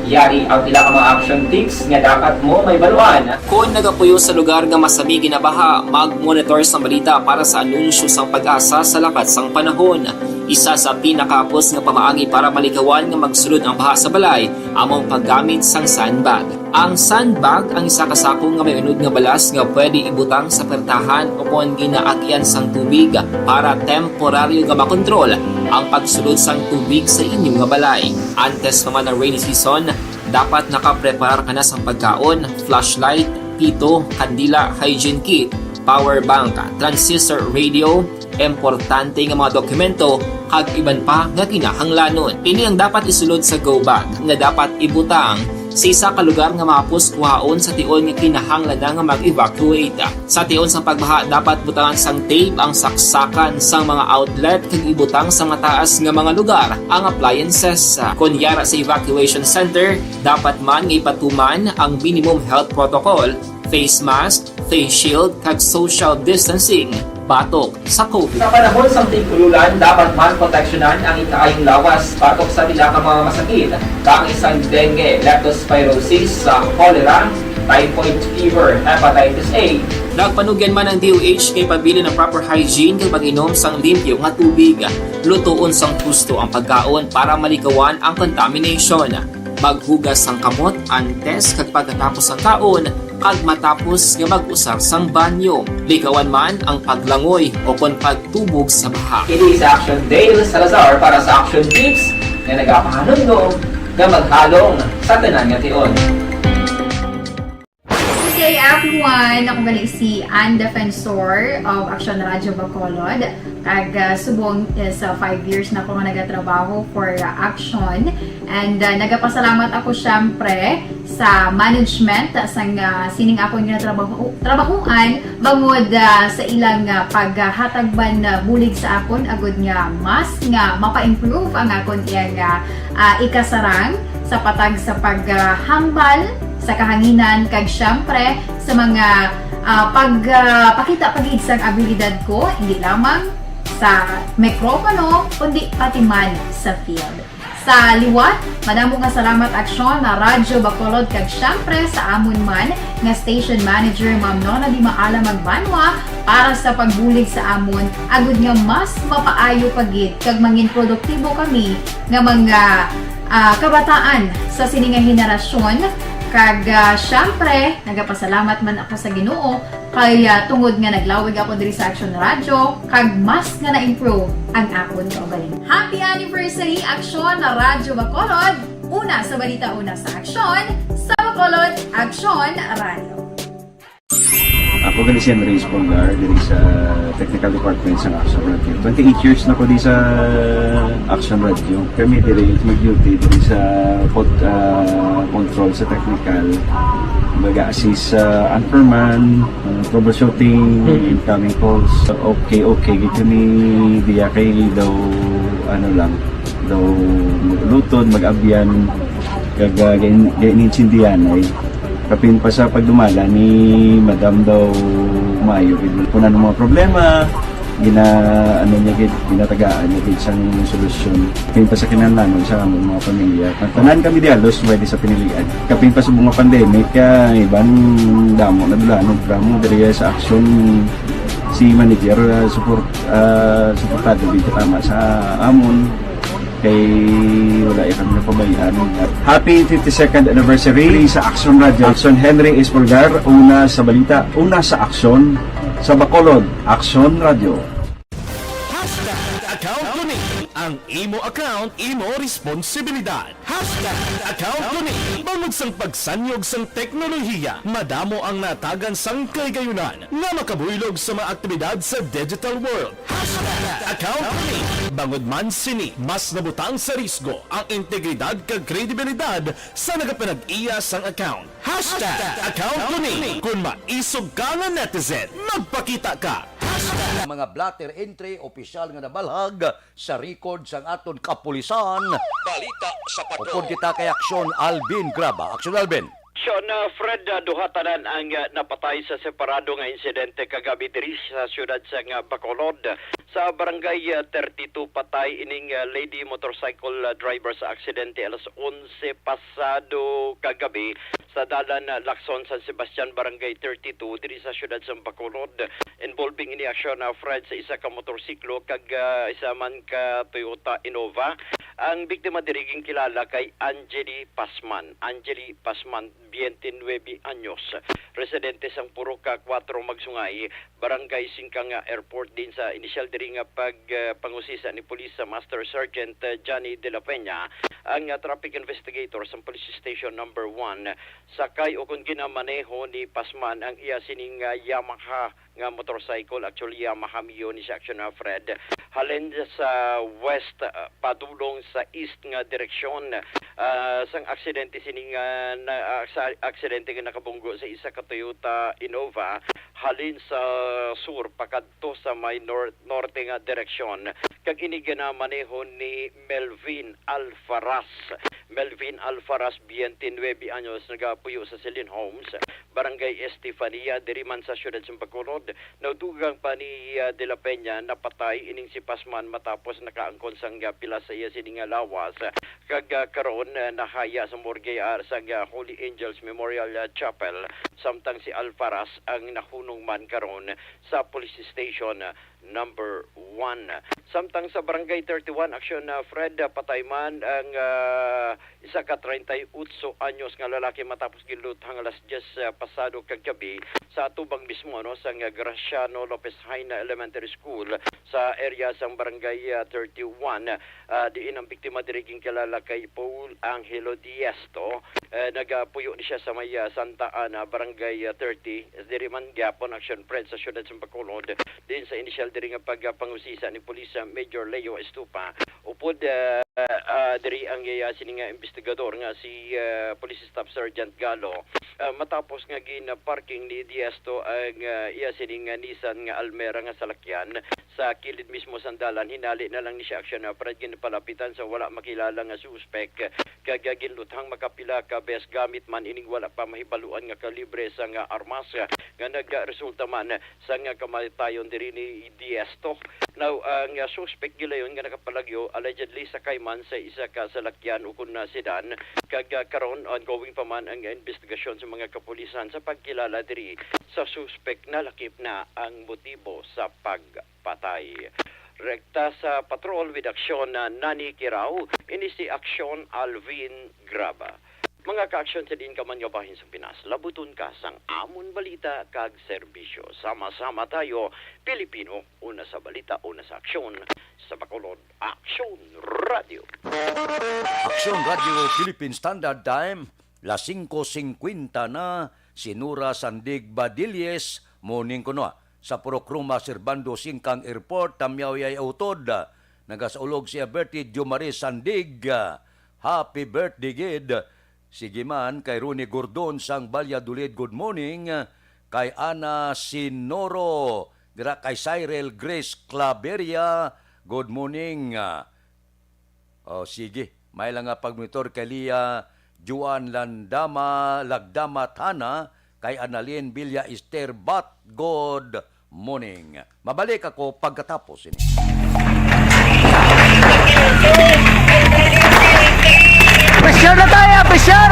Yari ang pila ka mga action tips nga dapat mo mahibaluan. Kon nagapuyo sa lugar nga masami ginabaha, mag-monitor sang balita para sa anunsyo sang PAGASA sa lakat sang panahon. Isa sa pinakahapos nga pamaagi para malikawan nga magsulod ang baha sa balay amo ang paggamit sang sandbag. Ang sandbag ang isa ka sako nga may unod nga balas nga pwede ibutang sa pertahan o kon ginaagian sang tubig para temporaryo nga makontrol ang pagsulod sang tubig sa inyo nga balay. Antes pa man ang rainy season, dapat nakapreparar ka na sang pagkaon, flashlight, pito, kandila, hygiene kit, power bank, transistor radio, importante nga mga dokumento, kag iban pa nga kinahanglanon. Ini ang dapat isulod sa go bag nga dapat ibutang sa isa ka lugar nga mahapos kuhaon sa tion nga kinahanglan na nga mag-evacuate. Sa tion sang pagbaha, dapat butangan sang tape ang saksakan sang mga outlet kag ibutang sa mataas nga mga lugar ang appliances. Kon yara sa evacuation center, dapat man nga ipatuman ang minimum health protocol, face mask, face shield, kag social distancing batok sa COVID. Sa panahon sang tig-ululan, dapat man proteksyonan ang ikaayong lawas batok sa pila ka mga masakit, kaangay sang dengue, leptospirosis, sa cholera, typhoid fever, hepatitis A. Nagpanugyan man ang D O H nga ipabilin ang proper hygiene kag pag-inom sang limpyo nga tubig. Lutoon sang husto ang pagkaon para malikawan ang contamination. Maghugas sang kamot antes kag pagkatapos sang kaon, kag matapos nga mag-usar sang banyo. Likawan man ang paglangoy o kon pagtubog sa baha. Ini si Action Dale Salazar para sa Action Tips nga nagapahanumdom nga maghalong sa tanan nga tion. Good day, everyone! Ako gali si Ann Defensor of Action Radyo Bacolod. Kag, ah, subong is, ah, five years na ako nga nagatrabaho for, ah, Action. And, ah, nagapasalamat ako, syempre, sa management, ah, sang, ah, sining akon nga trabaho, trabahoan, bangod, ah, sa ilang, ah, paghatag man, ah, bulig sa akon, agud nga mas nga mapa-improve ang akon iyang, ah, ah, ikasarang sa patag sa paghambal sa kahanginan, kag syempre sa mga, ah, pag, ah, pakita pa gid sang abilidad ko, hindi lamang sa mikropono, kundi pati man sa field. Sa liwat, madamo nga salamat, Aksyon, na Radyo Bacolod, kag syempre sa amon man nga station manager, Ma'am Nona Di Maala Magbanwa, para sa pagbulig sa amon, agud nga mas mapaayo pa gid kag mangin produktibo kami nga mga, ah, kabataan sa sini nga henerasyon. Kag, ah, syempre, nagapasalamat man ako sa Ginoo Kay, ah, tungod nga naglawig ako diri sa Action Radio, kag mas nga na-improve ang akon kaugalingon. Happy anniversary, Action Radyo Bacolod! Una sa balita, una sa aksyon, sa Bacolod, Action Radio. Ako gali si Andres Polgar, diri sa Technical Department sa Action Radio. Twenty-eight years na ko di sa Action Radio. Kami diri mag-duty diri sa pod, ah, control sa technical. Mag-assist sa anchorman, ah, troubleshooting, incoming calls. Okay, okay. Gito ni diya kay daw, ano lang, daw mag-ulutod, mag-abyan, kag, ah, gain-, gainintindihan ay. Kapin pa sa pagdumala ni Madam daw maayo gid. Kung ano mga problema, gina, ano niya gid, ginatagaan niya gid sang solusyon. Kapin pa sa kinahanglanon sa among mga pamilya. Ang tanan kami di halos pwede sa pinilian. Kapin pa sa mga pandemic, kaya iban damo na dula, no, drama diri sa aksyon si manager, ah, support, ah, suportado gid tama sa amon. Kay wala ya kami napabayaan. Happy fifty-second anniversary sa Action Radio. Action Henry Espolgar, una sa balita, una sa aksyon, sa Bacolod, Action Radio. Hashtag account ko ni. Ang imo account, imo responsibilidad. Hashtag account ko ni. Bangod sang pagsanyog sang teknolohiya, madamo ang natagan sang kaygayunan nga makabuylog sa mga aktibidad sa digital world. Hashtag account ko ni. Bangod man sini, mas nabutang sa risgo ang integridad kag kredibilidad sa nagapanag-iya sang account. Hashtag account ko ni. Kung maisog ka nga netizen, magpakita ka. Hashtag Mga blotter entry, opisyal nga nabalhag sa record sang aton kapulisan. Balita sa Patrol. Upod kita kay Aksyon Alvin Graba. Aksyon Alvin. Sean, uh, Fred, uh, duha tanan ang uh, napatay sa separado nga insidente kagabi diri sa siyudad sang uh, Bacolod. Sa barangay uh, thirty-two, patay ining uh, lady motorcycle uh, driver sa aksidente alas onse pasado kagabi sa dalan uh, Lacson, San Sebastian, barangay thirty-two diri sa siyudad sang Bacolod. Involving ini aksyon, uh, Fred, sa isa ka motorsiklo kag uh, isa man ka Toyota Innova. Ang biktima diri ginkilala kay Angeli Pasman. Angeli Pasman, twenty-nine anyos, residente sang Purok Cuatro Magsungay, Barangay Singkang Airport. Din sa inisyal diri nga pag, ah, pangusisa ni Police sa Master Sergeant, ah, Johnny De La Peña, ang, ah, traffic investigator sang Police Station Number One, sakay o kon ginamaneho ni Pasman ang iya sining, ah, Yamaha nga motorcycle, actually Yamaha Mio ni siya, aksyon, ah, Fred, halin sa west, ah, padulong sa east nga direksyon. Ah, sang aksidente sini nga na, ah, sa aksidente nga nakabunggo sa isa ka Toyota Innova halin sa sur pakadto sa may nor-, norte nga direksyon, kag ini ginamaneho ni Melvin Alfaras. Melvin Alfaras, twenty-nine anyos, nagapuyo sa Celine Homes, Barangay Estefania, diri man sa siyudad sa Bacolod. Nadugang pa ni, ah, De La Peña, napatay ining si Pasman matapos nakaangkon sang, ah, pila sa iya sini nga lawas. Kag, ah, karon, ah, nahaya sa morgue, ah, sa, ah, Holy Angels Memorial, ah, Chapel, samtang si Alfaras ang nahunong man karon sa Police Station, ah, Number One. Samtang sa Barangay thirty-one, aksyon, ah, Fred, ah, patay man ang, ah, isa ka treinta y ocho anyos nga lalaki matapos ginluthang alas diyes, ah, pasado kagabi sa atubang mismo, no, sa nga Graciano Lopez Jaena Elementary School sa area sang Barangay, ah, thirty-one. Ah, diin ang biktima diri ginkilala kay Paul Angelo Diesto. Eh, nagapuyo ni siya sa may, ah, Santa Ana, Barangay, ah, thirty. Diri man gyapon aksyon, Fred, sa siyudad sa Bacolod. Din sa inisyal diri nga pagpangusisa ni Pulis, ah, Major Leo Estupa, upod, ah, ah, diri ang iya sini nga investigador nga si, ah, Police Staff Sergeant Galo, ah, matapos nga gin-parking ni Diesto ang, ah, iya sini nga Nissan nga Almera nga salakyan sa kilid mismo sang dalan, hinali na lang ni siya aksyon, ah, Fred, ginpalapitan sa wala makilala nga suspek, kag, ah, ginluthang makapila ka beses gamit man ining wala pa mahibaluan nga kalibre sang, ah, armas, ah, nga nagresulta man sang kamatayon diri ni Diesto. Now, ang, ah, suspek gilayon nga nakapalagyo allegedly sakay man sa isa ka salakyan ukon na sedan, kag, ah, karon ongoing pa man ang investigasyon sa mga kapulisan sa pagkilala diri sa suspek. Nalakip na ang motibo sa pagpatay. Rekta sa patrol with aksyon na Nani Kirao, ini si Aksyon Alvin Graba. Mga ka-aksyon sa diin ka man nga bahin sa Pinas, labuton ka sang amon balita kag serbisyo. Sama-sama tayo, Pilipino, una sa balita, una sa aksyon, sa Bacolod, Aksyon Radio. Aksyon Radio Philippine Standard Time, las singko singkwenta na, si Nora Sandig Badilles, morning kuno. Sa Purok Roma, Servando Singkang Airport, Tamyaw Yay Utod. Nagasaulog siya birthday, Diomaris Sandig. Happy birthday, gid. Sige man, kay Ronnie Gordon sang Valladolid, good morning. Kay Ana Sinoro, dira kay Cyril Grace Claveria, good morning. Oh, sige, may lang nga pagmonitor kay Lia Juan Landama, Lagdama Tana, kay Annalyn Villa Ester Bat, good morning. Mabalik ako pagkatapos ini. Pressure na tayo, pressure!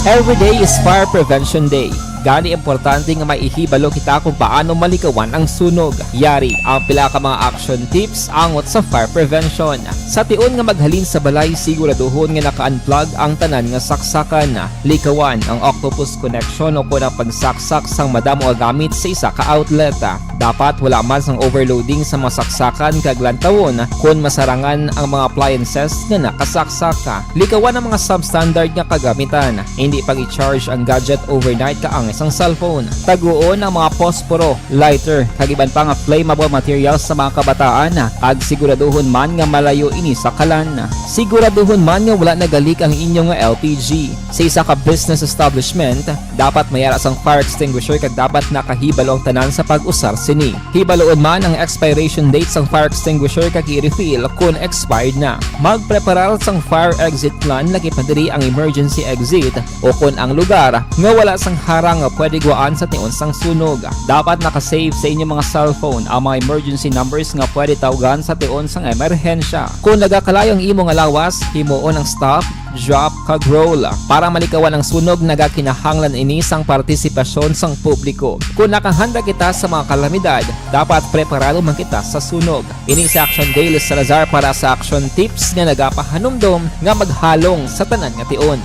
Every day is Fire Prevention Day. Gani, importante nga may ihibalo kita kung paano malikawan ang sunog. Yari ang pila ka mga action tips angot sa fire prevention. Sa tion nga maghalin sa balay, siguraduhon nga naka-unplug ang tanan nga saksakan. Likawan ang octopus connection o kon ang pagsaksak sang madamo nga gamit sa isa ka outlet. Dapat wala man sang overloading sa mga saksakan kag lantawon kon masarangan ang mga appliances nga nakasaksak. Likawan ang mga substandard nga kagamitan. Indi pag-i-charge ang gadget overnight kaangay sang cellphone. Taguon ang mga posporo, lighter, kag iban pa nga flammable materials sa mga kabataan, kag siguraduhon man nga malayo ini sa kalan. Siguraduhon man nga wala nagalik ang inyo nga L P G. Sa isa ka business establishment, dapat may ara sang fire extinguisher kag dapat nakahibalo ang tanan sa pag-usar sini. Hibaluon man ang expiration date sang fire extinguisher kag i-refill kon expired na. Magpreparar sang fire exit plan, lakip na diri ang emergency exit o kon ang lugar nga wala sang harang nga pwede gwaan sa tion sang sunog. Dapat naka-save sa inyo mga cellphone ang mga emergency numbers nga pwede tawgan sa tion sang emerhensya. Kon nagakalayo ang imo nga lawas, himuon ang stop, drop, kag roll. Para malikawan ang sunog, nagakinahanglan ini sang partisipasyon sang publiko. Kon nakahanda kita sa mga kalamidad, dapat preparado man kita sa sunog. Ini si Action Dale Salazar para sa Action Tips nga nagapahanumdom nga maghalong sa tanan nga tion.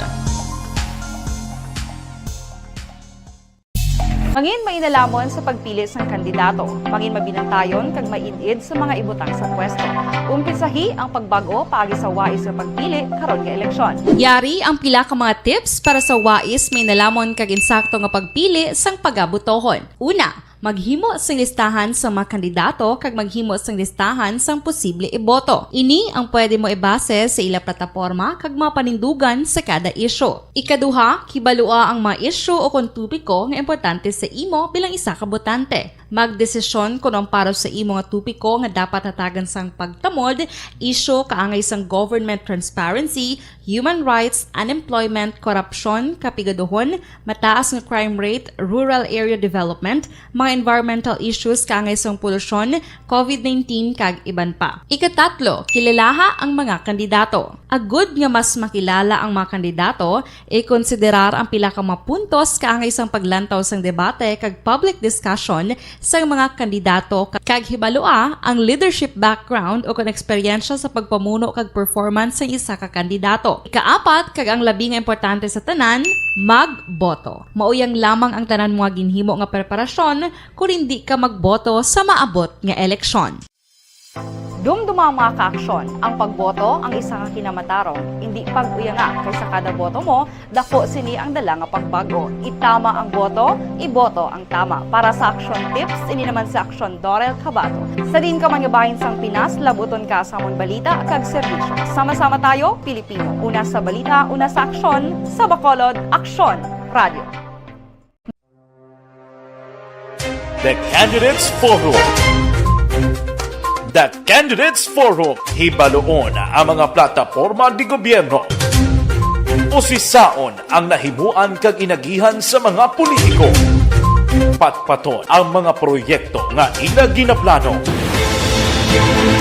Mangin mainalomon sa pagpili sang kandidato. Mangin mabinantayon kag maid-id sa mga ibutang sa pwesto. Umpisahi ang pagbag-o paagi sa wais nga pagpili karon nga eleksyon. Yari ang pila ka mga tips para sa wais, mainalomon kag insakto nga pagpili sang pagabotohon. Una, maghimo sing listahan sa mga kandidato kag maghimo sing listahan sang posible iboto. Ini ang pwede mo ibase sa ila plataporma kag mga panindugan sa kada isyu. Ikaduha, kibalua ang mga isyu o kon topiko nga importante sa imo bilang isa ka botante. Magdesisyon kon ang para sa imo nga topiko nga dapat hatagan sang pagtamod, isyu kaangay sang government transparency, human rights, unemployment, korupsyon, kapigaduhon, mataas nga crime rate, rural area development, mga environmental issues kaangay sang polusyon, covid nineteen, kag iban pa. Ikatatlo, kilalaha ang mga kandidato. Agud nga mas makilala ang mga kandidato, ikonsiderar ang pila ka mga puntos kaangay sang paglantaw sang debate kag public discussion sang mga kandidato, kag hibalua ang leadership background o kon eksperyensya sa pagpamuno kag performance sang isa ka kandidato. Ikaapat, kag ang labi nga importante sa tanan, magboto. Mao yang lamang ang tanan mo nga ginhimo nga preparasyon kon indi ka magboto sa maabot nga eleksyon. Dumduma ang mga kaaksyon, ang pagboto ang isa ka kinamatarong, indi pag-uyanga, kay sa kada boto mo, dako sini ang dala nga pagbag-o. Itama ang boto, iboto ang tama. Para sa Action Tips, ini naman si Action Dorel Cabato. Sa diin ka man nga bahin sang Pinas, labuton ka sa amon balita kag serbisyo. Sama-sama tayo, Pilipino. Una sa balita, una sa aksyon, sa Bacolod, Aksyon Radio. The Candidates Forum. The Candidates Forum, hibaluon ang mga plataporma di gobyerno. Usisaon ang nahimuan kag inagihan sa mga politiko. Patpaton ang mga proyekto nga ila ginaplano.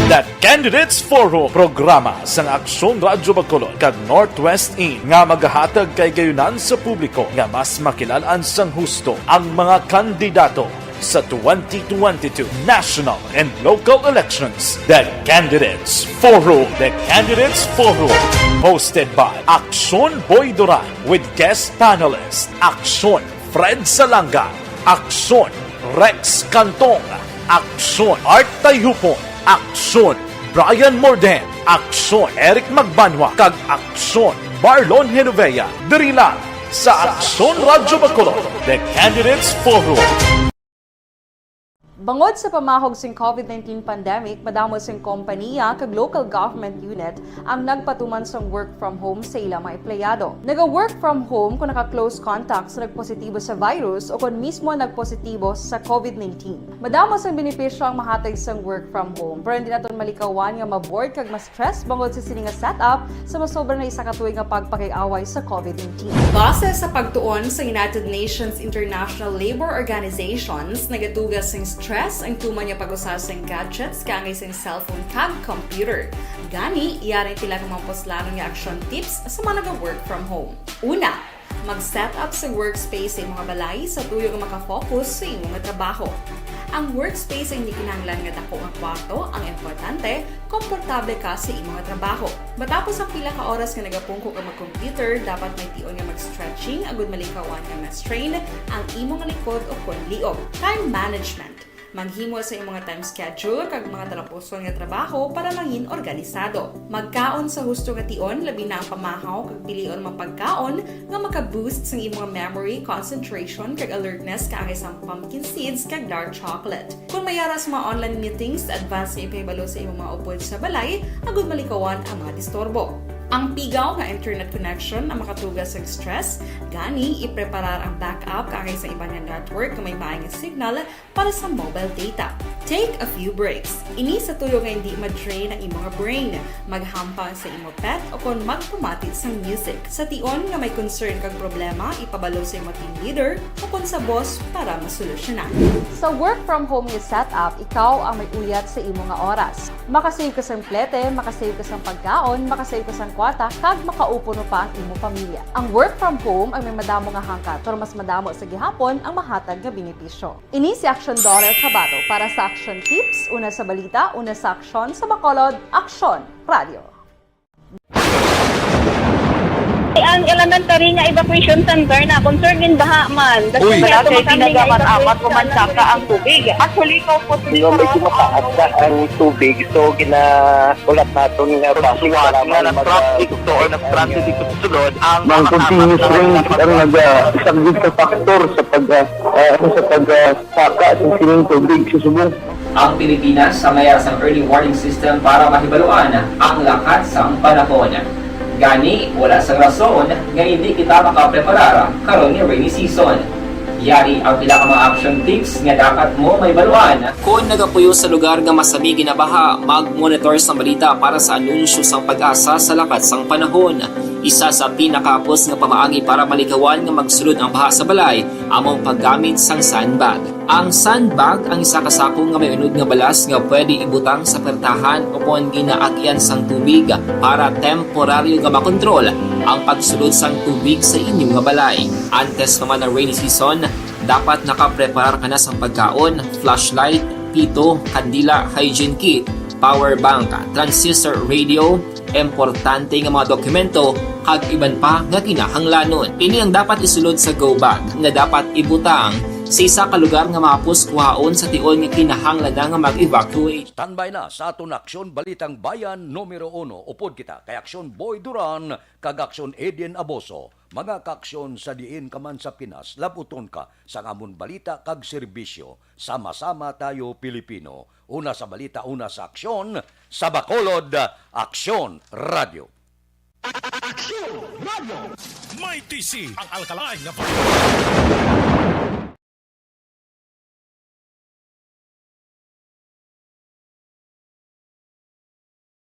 The Candidates Forum, programa sang Aksyon Radyo Bacolod kag Northwest In nga magahatag kaaygayunan sa publiko nga mas makilal-an sang husto ang mga kandidato. Sa twenty twenty-two national and local elections, the Candidates Forum. The Candidates Forum, hosted by Aksyon Boy Duran, with guest panelists Aksyon Fred Salanga, Aksyon Rex Cantong, Aksyon Art Tayhupon, Aksyon Brian Morden, Aksyon Eric Magbanwa, kag Aksyon Marlon Genovea. Diri lang sa Aksyon Radyo Bacolod, The Candidates Forum. Bangod sa pamahog sing COVID nineteen pandemic, madamo sing kompaniya kag local government unit ang nagpatuman sang work from home sa ila mga empleyado. Naga-work from home kung naka-close contact sa nagpositibo sa virus o kon mismo nagpositibo sa COVID nineteen. Madamo sang benepisyo ang mahatag sang work from home, pero hindi naton malikawan nga ma-bored kag ma-stress bangod sa sini nga setup sa masobra na isa ka tuig nga pagpakig-away sa COVID nineteen. Base sa pagtuon sa United Nations International Labour Organizations, nagatuga sing stress ang tuman nga pag-usa sing gadgets kaangay sing cellphone kag computer. Gani, yari ang pila ka mga puslanon nga action tips sa mga naga-work from home. Una, mag-set up sa workspace sa imong balay sa tuyo nga makafocus sa imo nga trabaho. Ang workspace ay hindi kinahanglan nga dako nga kwarto, ang importante, komportable ka sa imo nga trabaho. Matapos ang pila ka oras nga nagapungko ka mag-computer, dapat may tion nga mag-stretching agud malikawan nga ma-strain ang imo nga likod o kon liog. Time management. Maghimo sa imo nga time schedule kag mga talapuson nga trabaho para mangin organisado. Magkaon sa husto nga tion, labi na ang pamahaw kag pilion mga pagkaon nga maka-boost sang imo nga memory, concentration, kag alertness kaangay sang pumpkin seeds kag dark chocolate. Kung may ara sa mga online meetings, advance nga ipahibalo sa imo mga upod sa balay agud malikawan ang mga disturbo. Ang pigaw nga internet connection ang makatuga sa stress, gani ipreparar ang backup kaangay sa iban nga network nga may maay nga signal para sa mobile data. Take a few breaks. Ini sa tuyo nga hindi ma-drain ang imo nga brain. Maghampang sa imo pet o kon magpamati sang music. Sa tion nga may concern kag problema, ipabalo sa imo team leader o kon sa boss para masolusyonan. Sa work from home nga setup, ikaw ang may uyat sa imo nga oras. Makasave ka sang plete, makasave ka sang pagkaon, makasave ka sang kwarta, kag makaupo pa ang imo pamilya. Ang work from home ang may madamo nga hangkat, pero mas madamo sa gihapon ang mahatag nga benepisyo. Ini si Action Daughter Kabato para sa Action Tips, una sa balita, una sa aksyon, sa Bacolod, Aksyon Radio. Ang elementary nga evacuation center na concern gid baha man. Uy. Wala kay ginagamat-amat, human saka ang tubig. Actually, ikaw po, medyo mataas na ang tubig, so ginaulat naton nga traffic, nga mag-, traffic to or nag-transit dito sa sulod ang mga continuous rain ang nag-, ah, isang big factor sa pag, ah, ah, sa pag, ah, saka sa sining tubig sa subong. Ang Pilipinas ang may ara sang early warning system para mahibaluan ang lakat sang panahon. Gani, wala sang rason nga hindi kita makapreparar karon nga rainy season. Yari ang pila ka mga action tips nga dapat mo mahibaluan. Kon nagapuyo sa lugar nga masami ginabaha, mag-monitor sang balita para sa anunsyo sang PAGASA sa lakat sang panahon. Isa sa pinakahapos nga pamaagi para malikawan nga magsulod ang baha sa balay amo ang paggamit sang sandbag. Ang sandbag ang isa ka sako nga may unod nga balas nga pwede ibutang sa pertahan o kon ginaagyan sang tubig para temporaryo nga makontrol ang pagsulod sang tubig sa inyo nga balay. Antes pa man ang rainy season, dapat nakapreparar ka na sang pagkaon, flashlight, pito, kandila, hygiene kit, power bank, transistor radio, importante nga mga dokumento, kag iban pa nga kinahanglanon. Ini ang dapat isulod sa go bag nga dapat ibutang sa isa ka lugar nga mahapos kuhaon sa tion nga kinahanglan na nga mag-evacuate. Standby na sa aton Aksyon Balitang Bayan numero uno. Upod kita kay Aksyon Boy Duran kag Aksyon Eden Aboso. Mga kaaksyon, sa diin ka man sa Pinas, labuton ka sang amon balita kag serbisyo. Sama-sama tayo, Pilipino. Una sa balita, una sa aksyon, sa Bacolod, Aksyon Radio. Aksyon Radio. May T C, ang alkaline na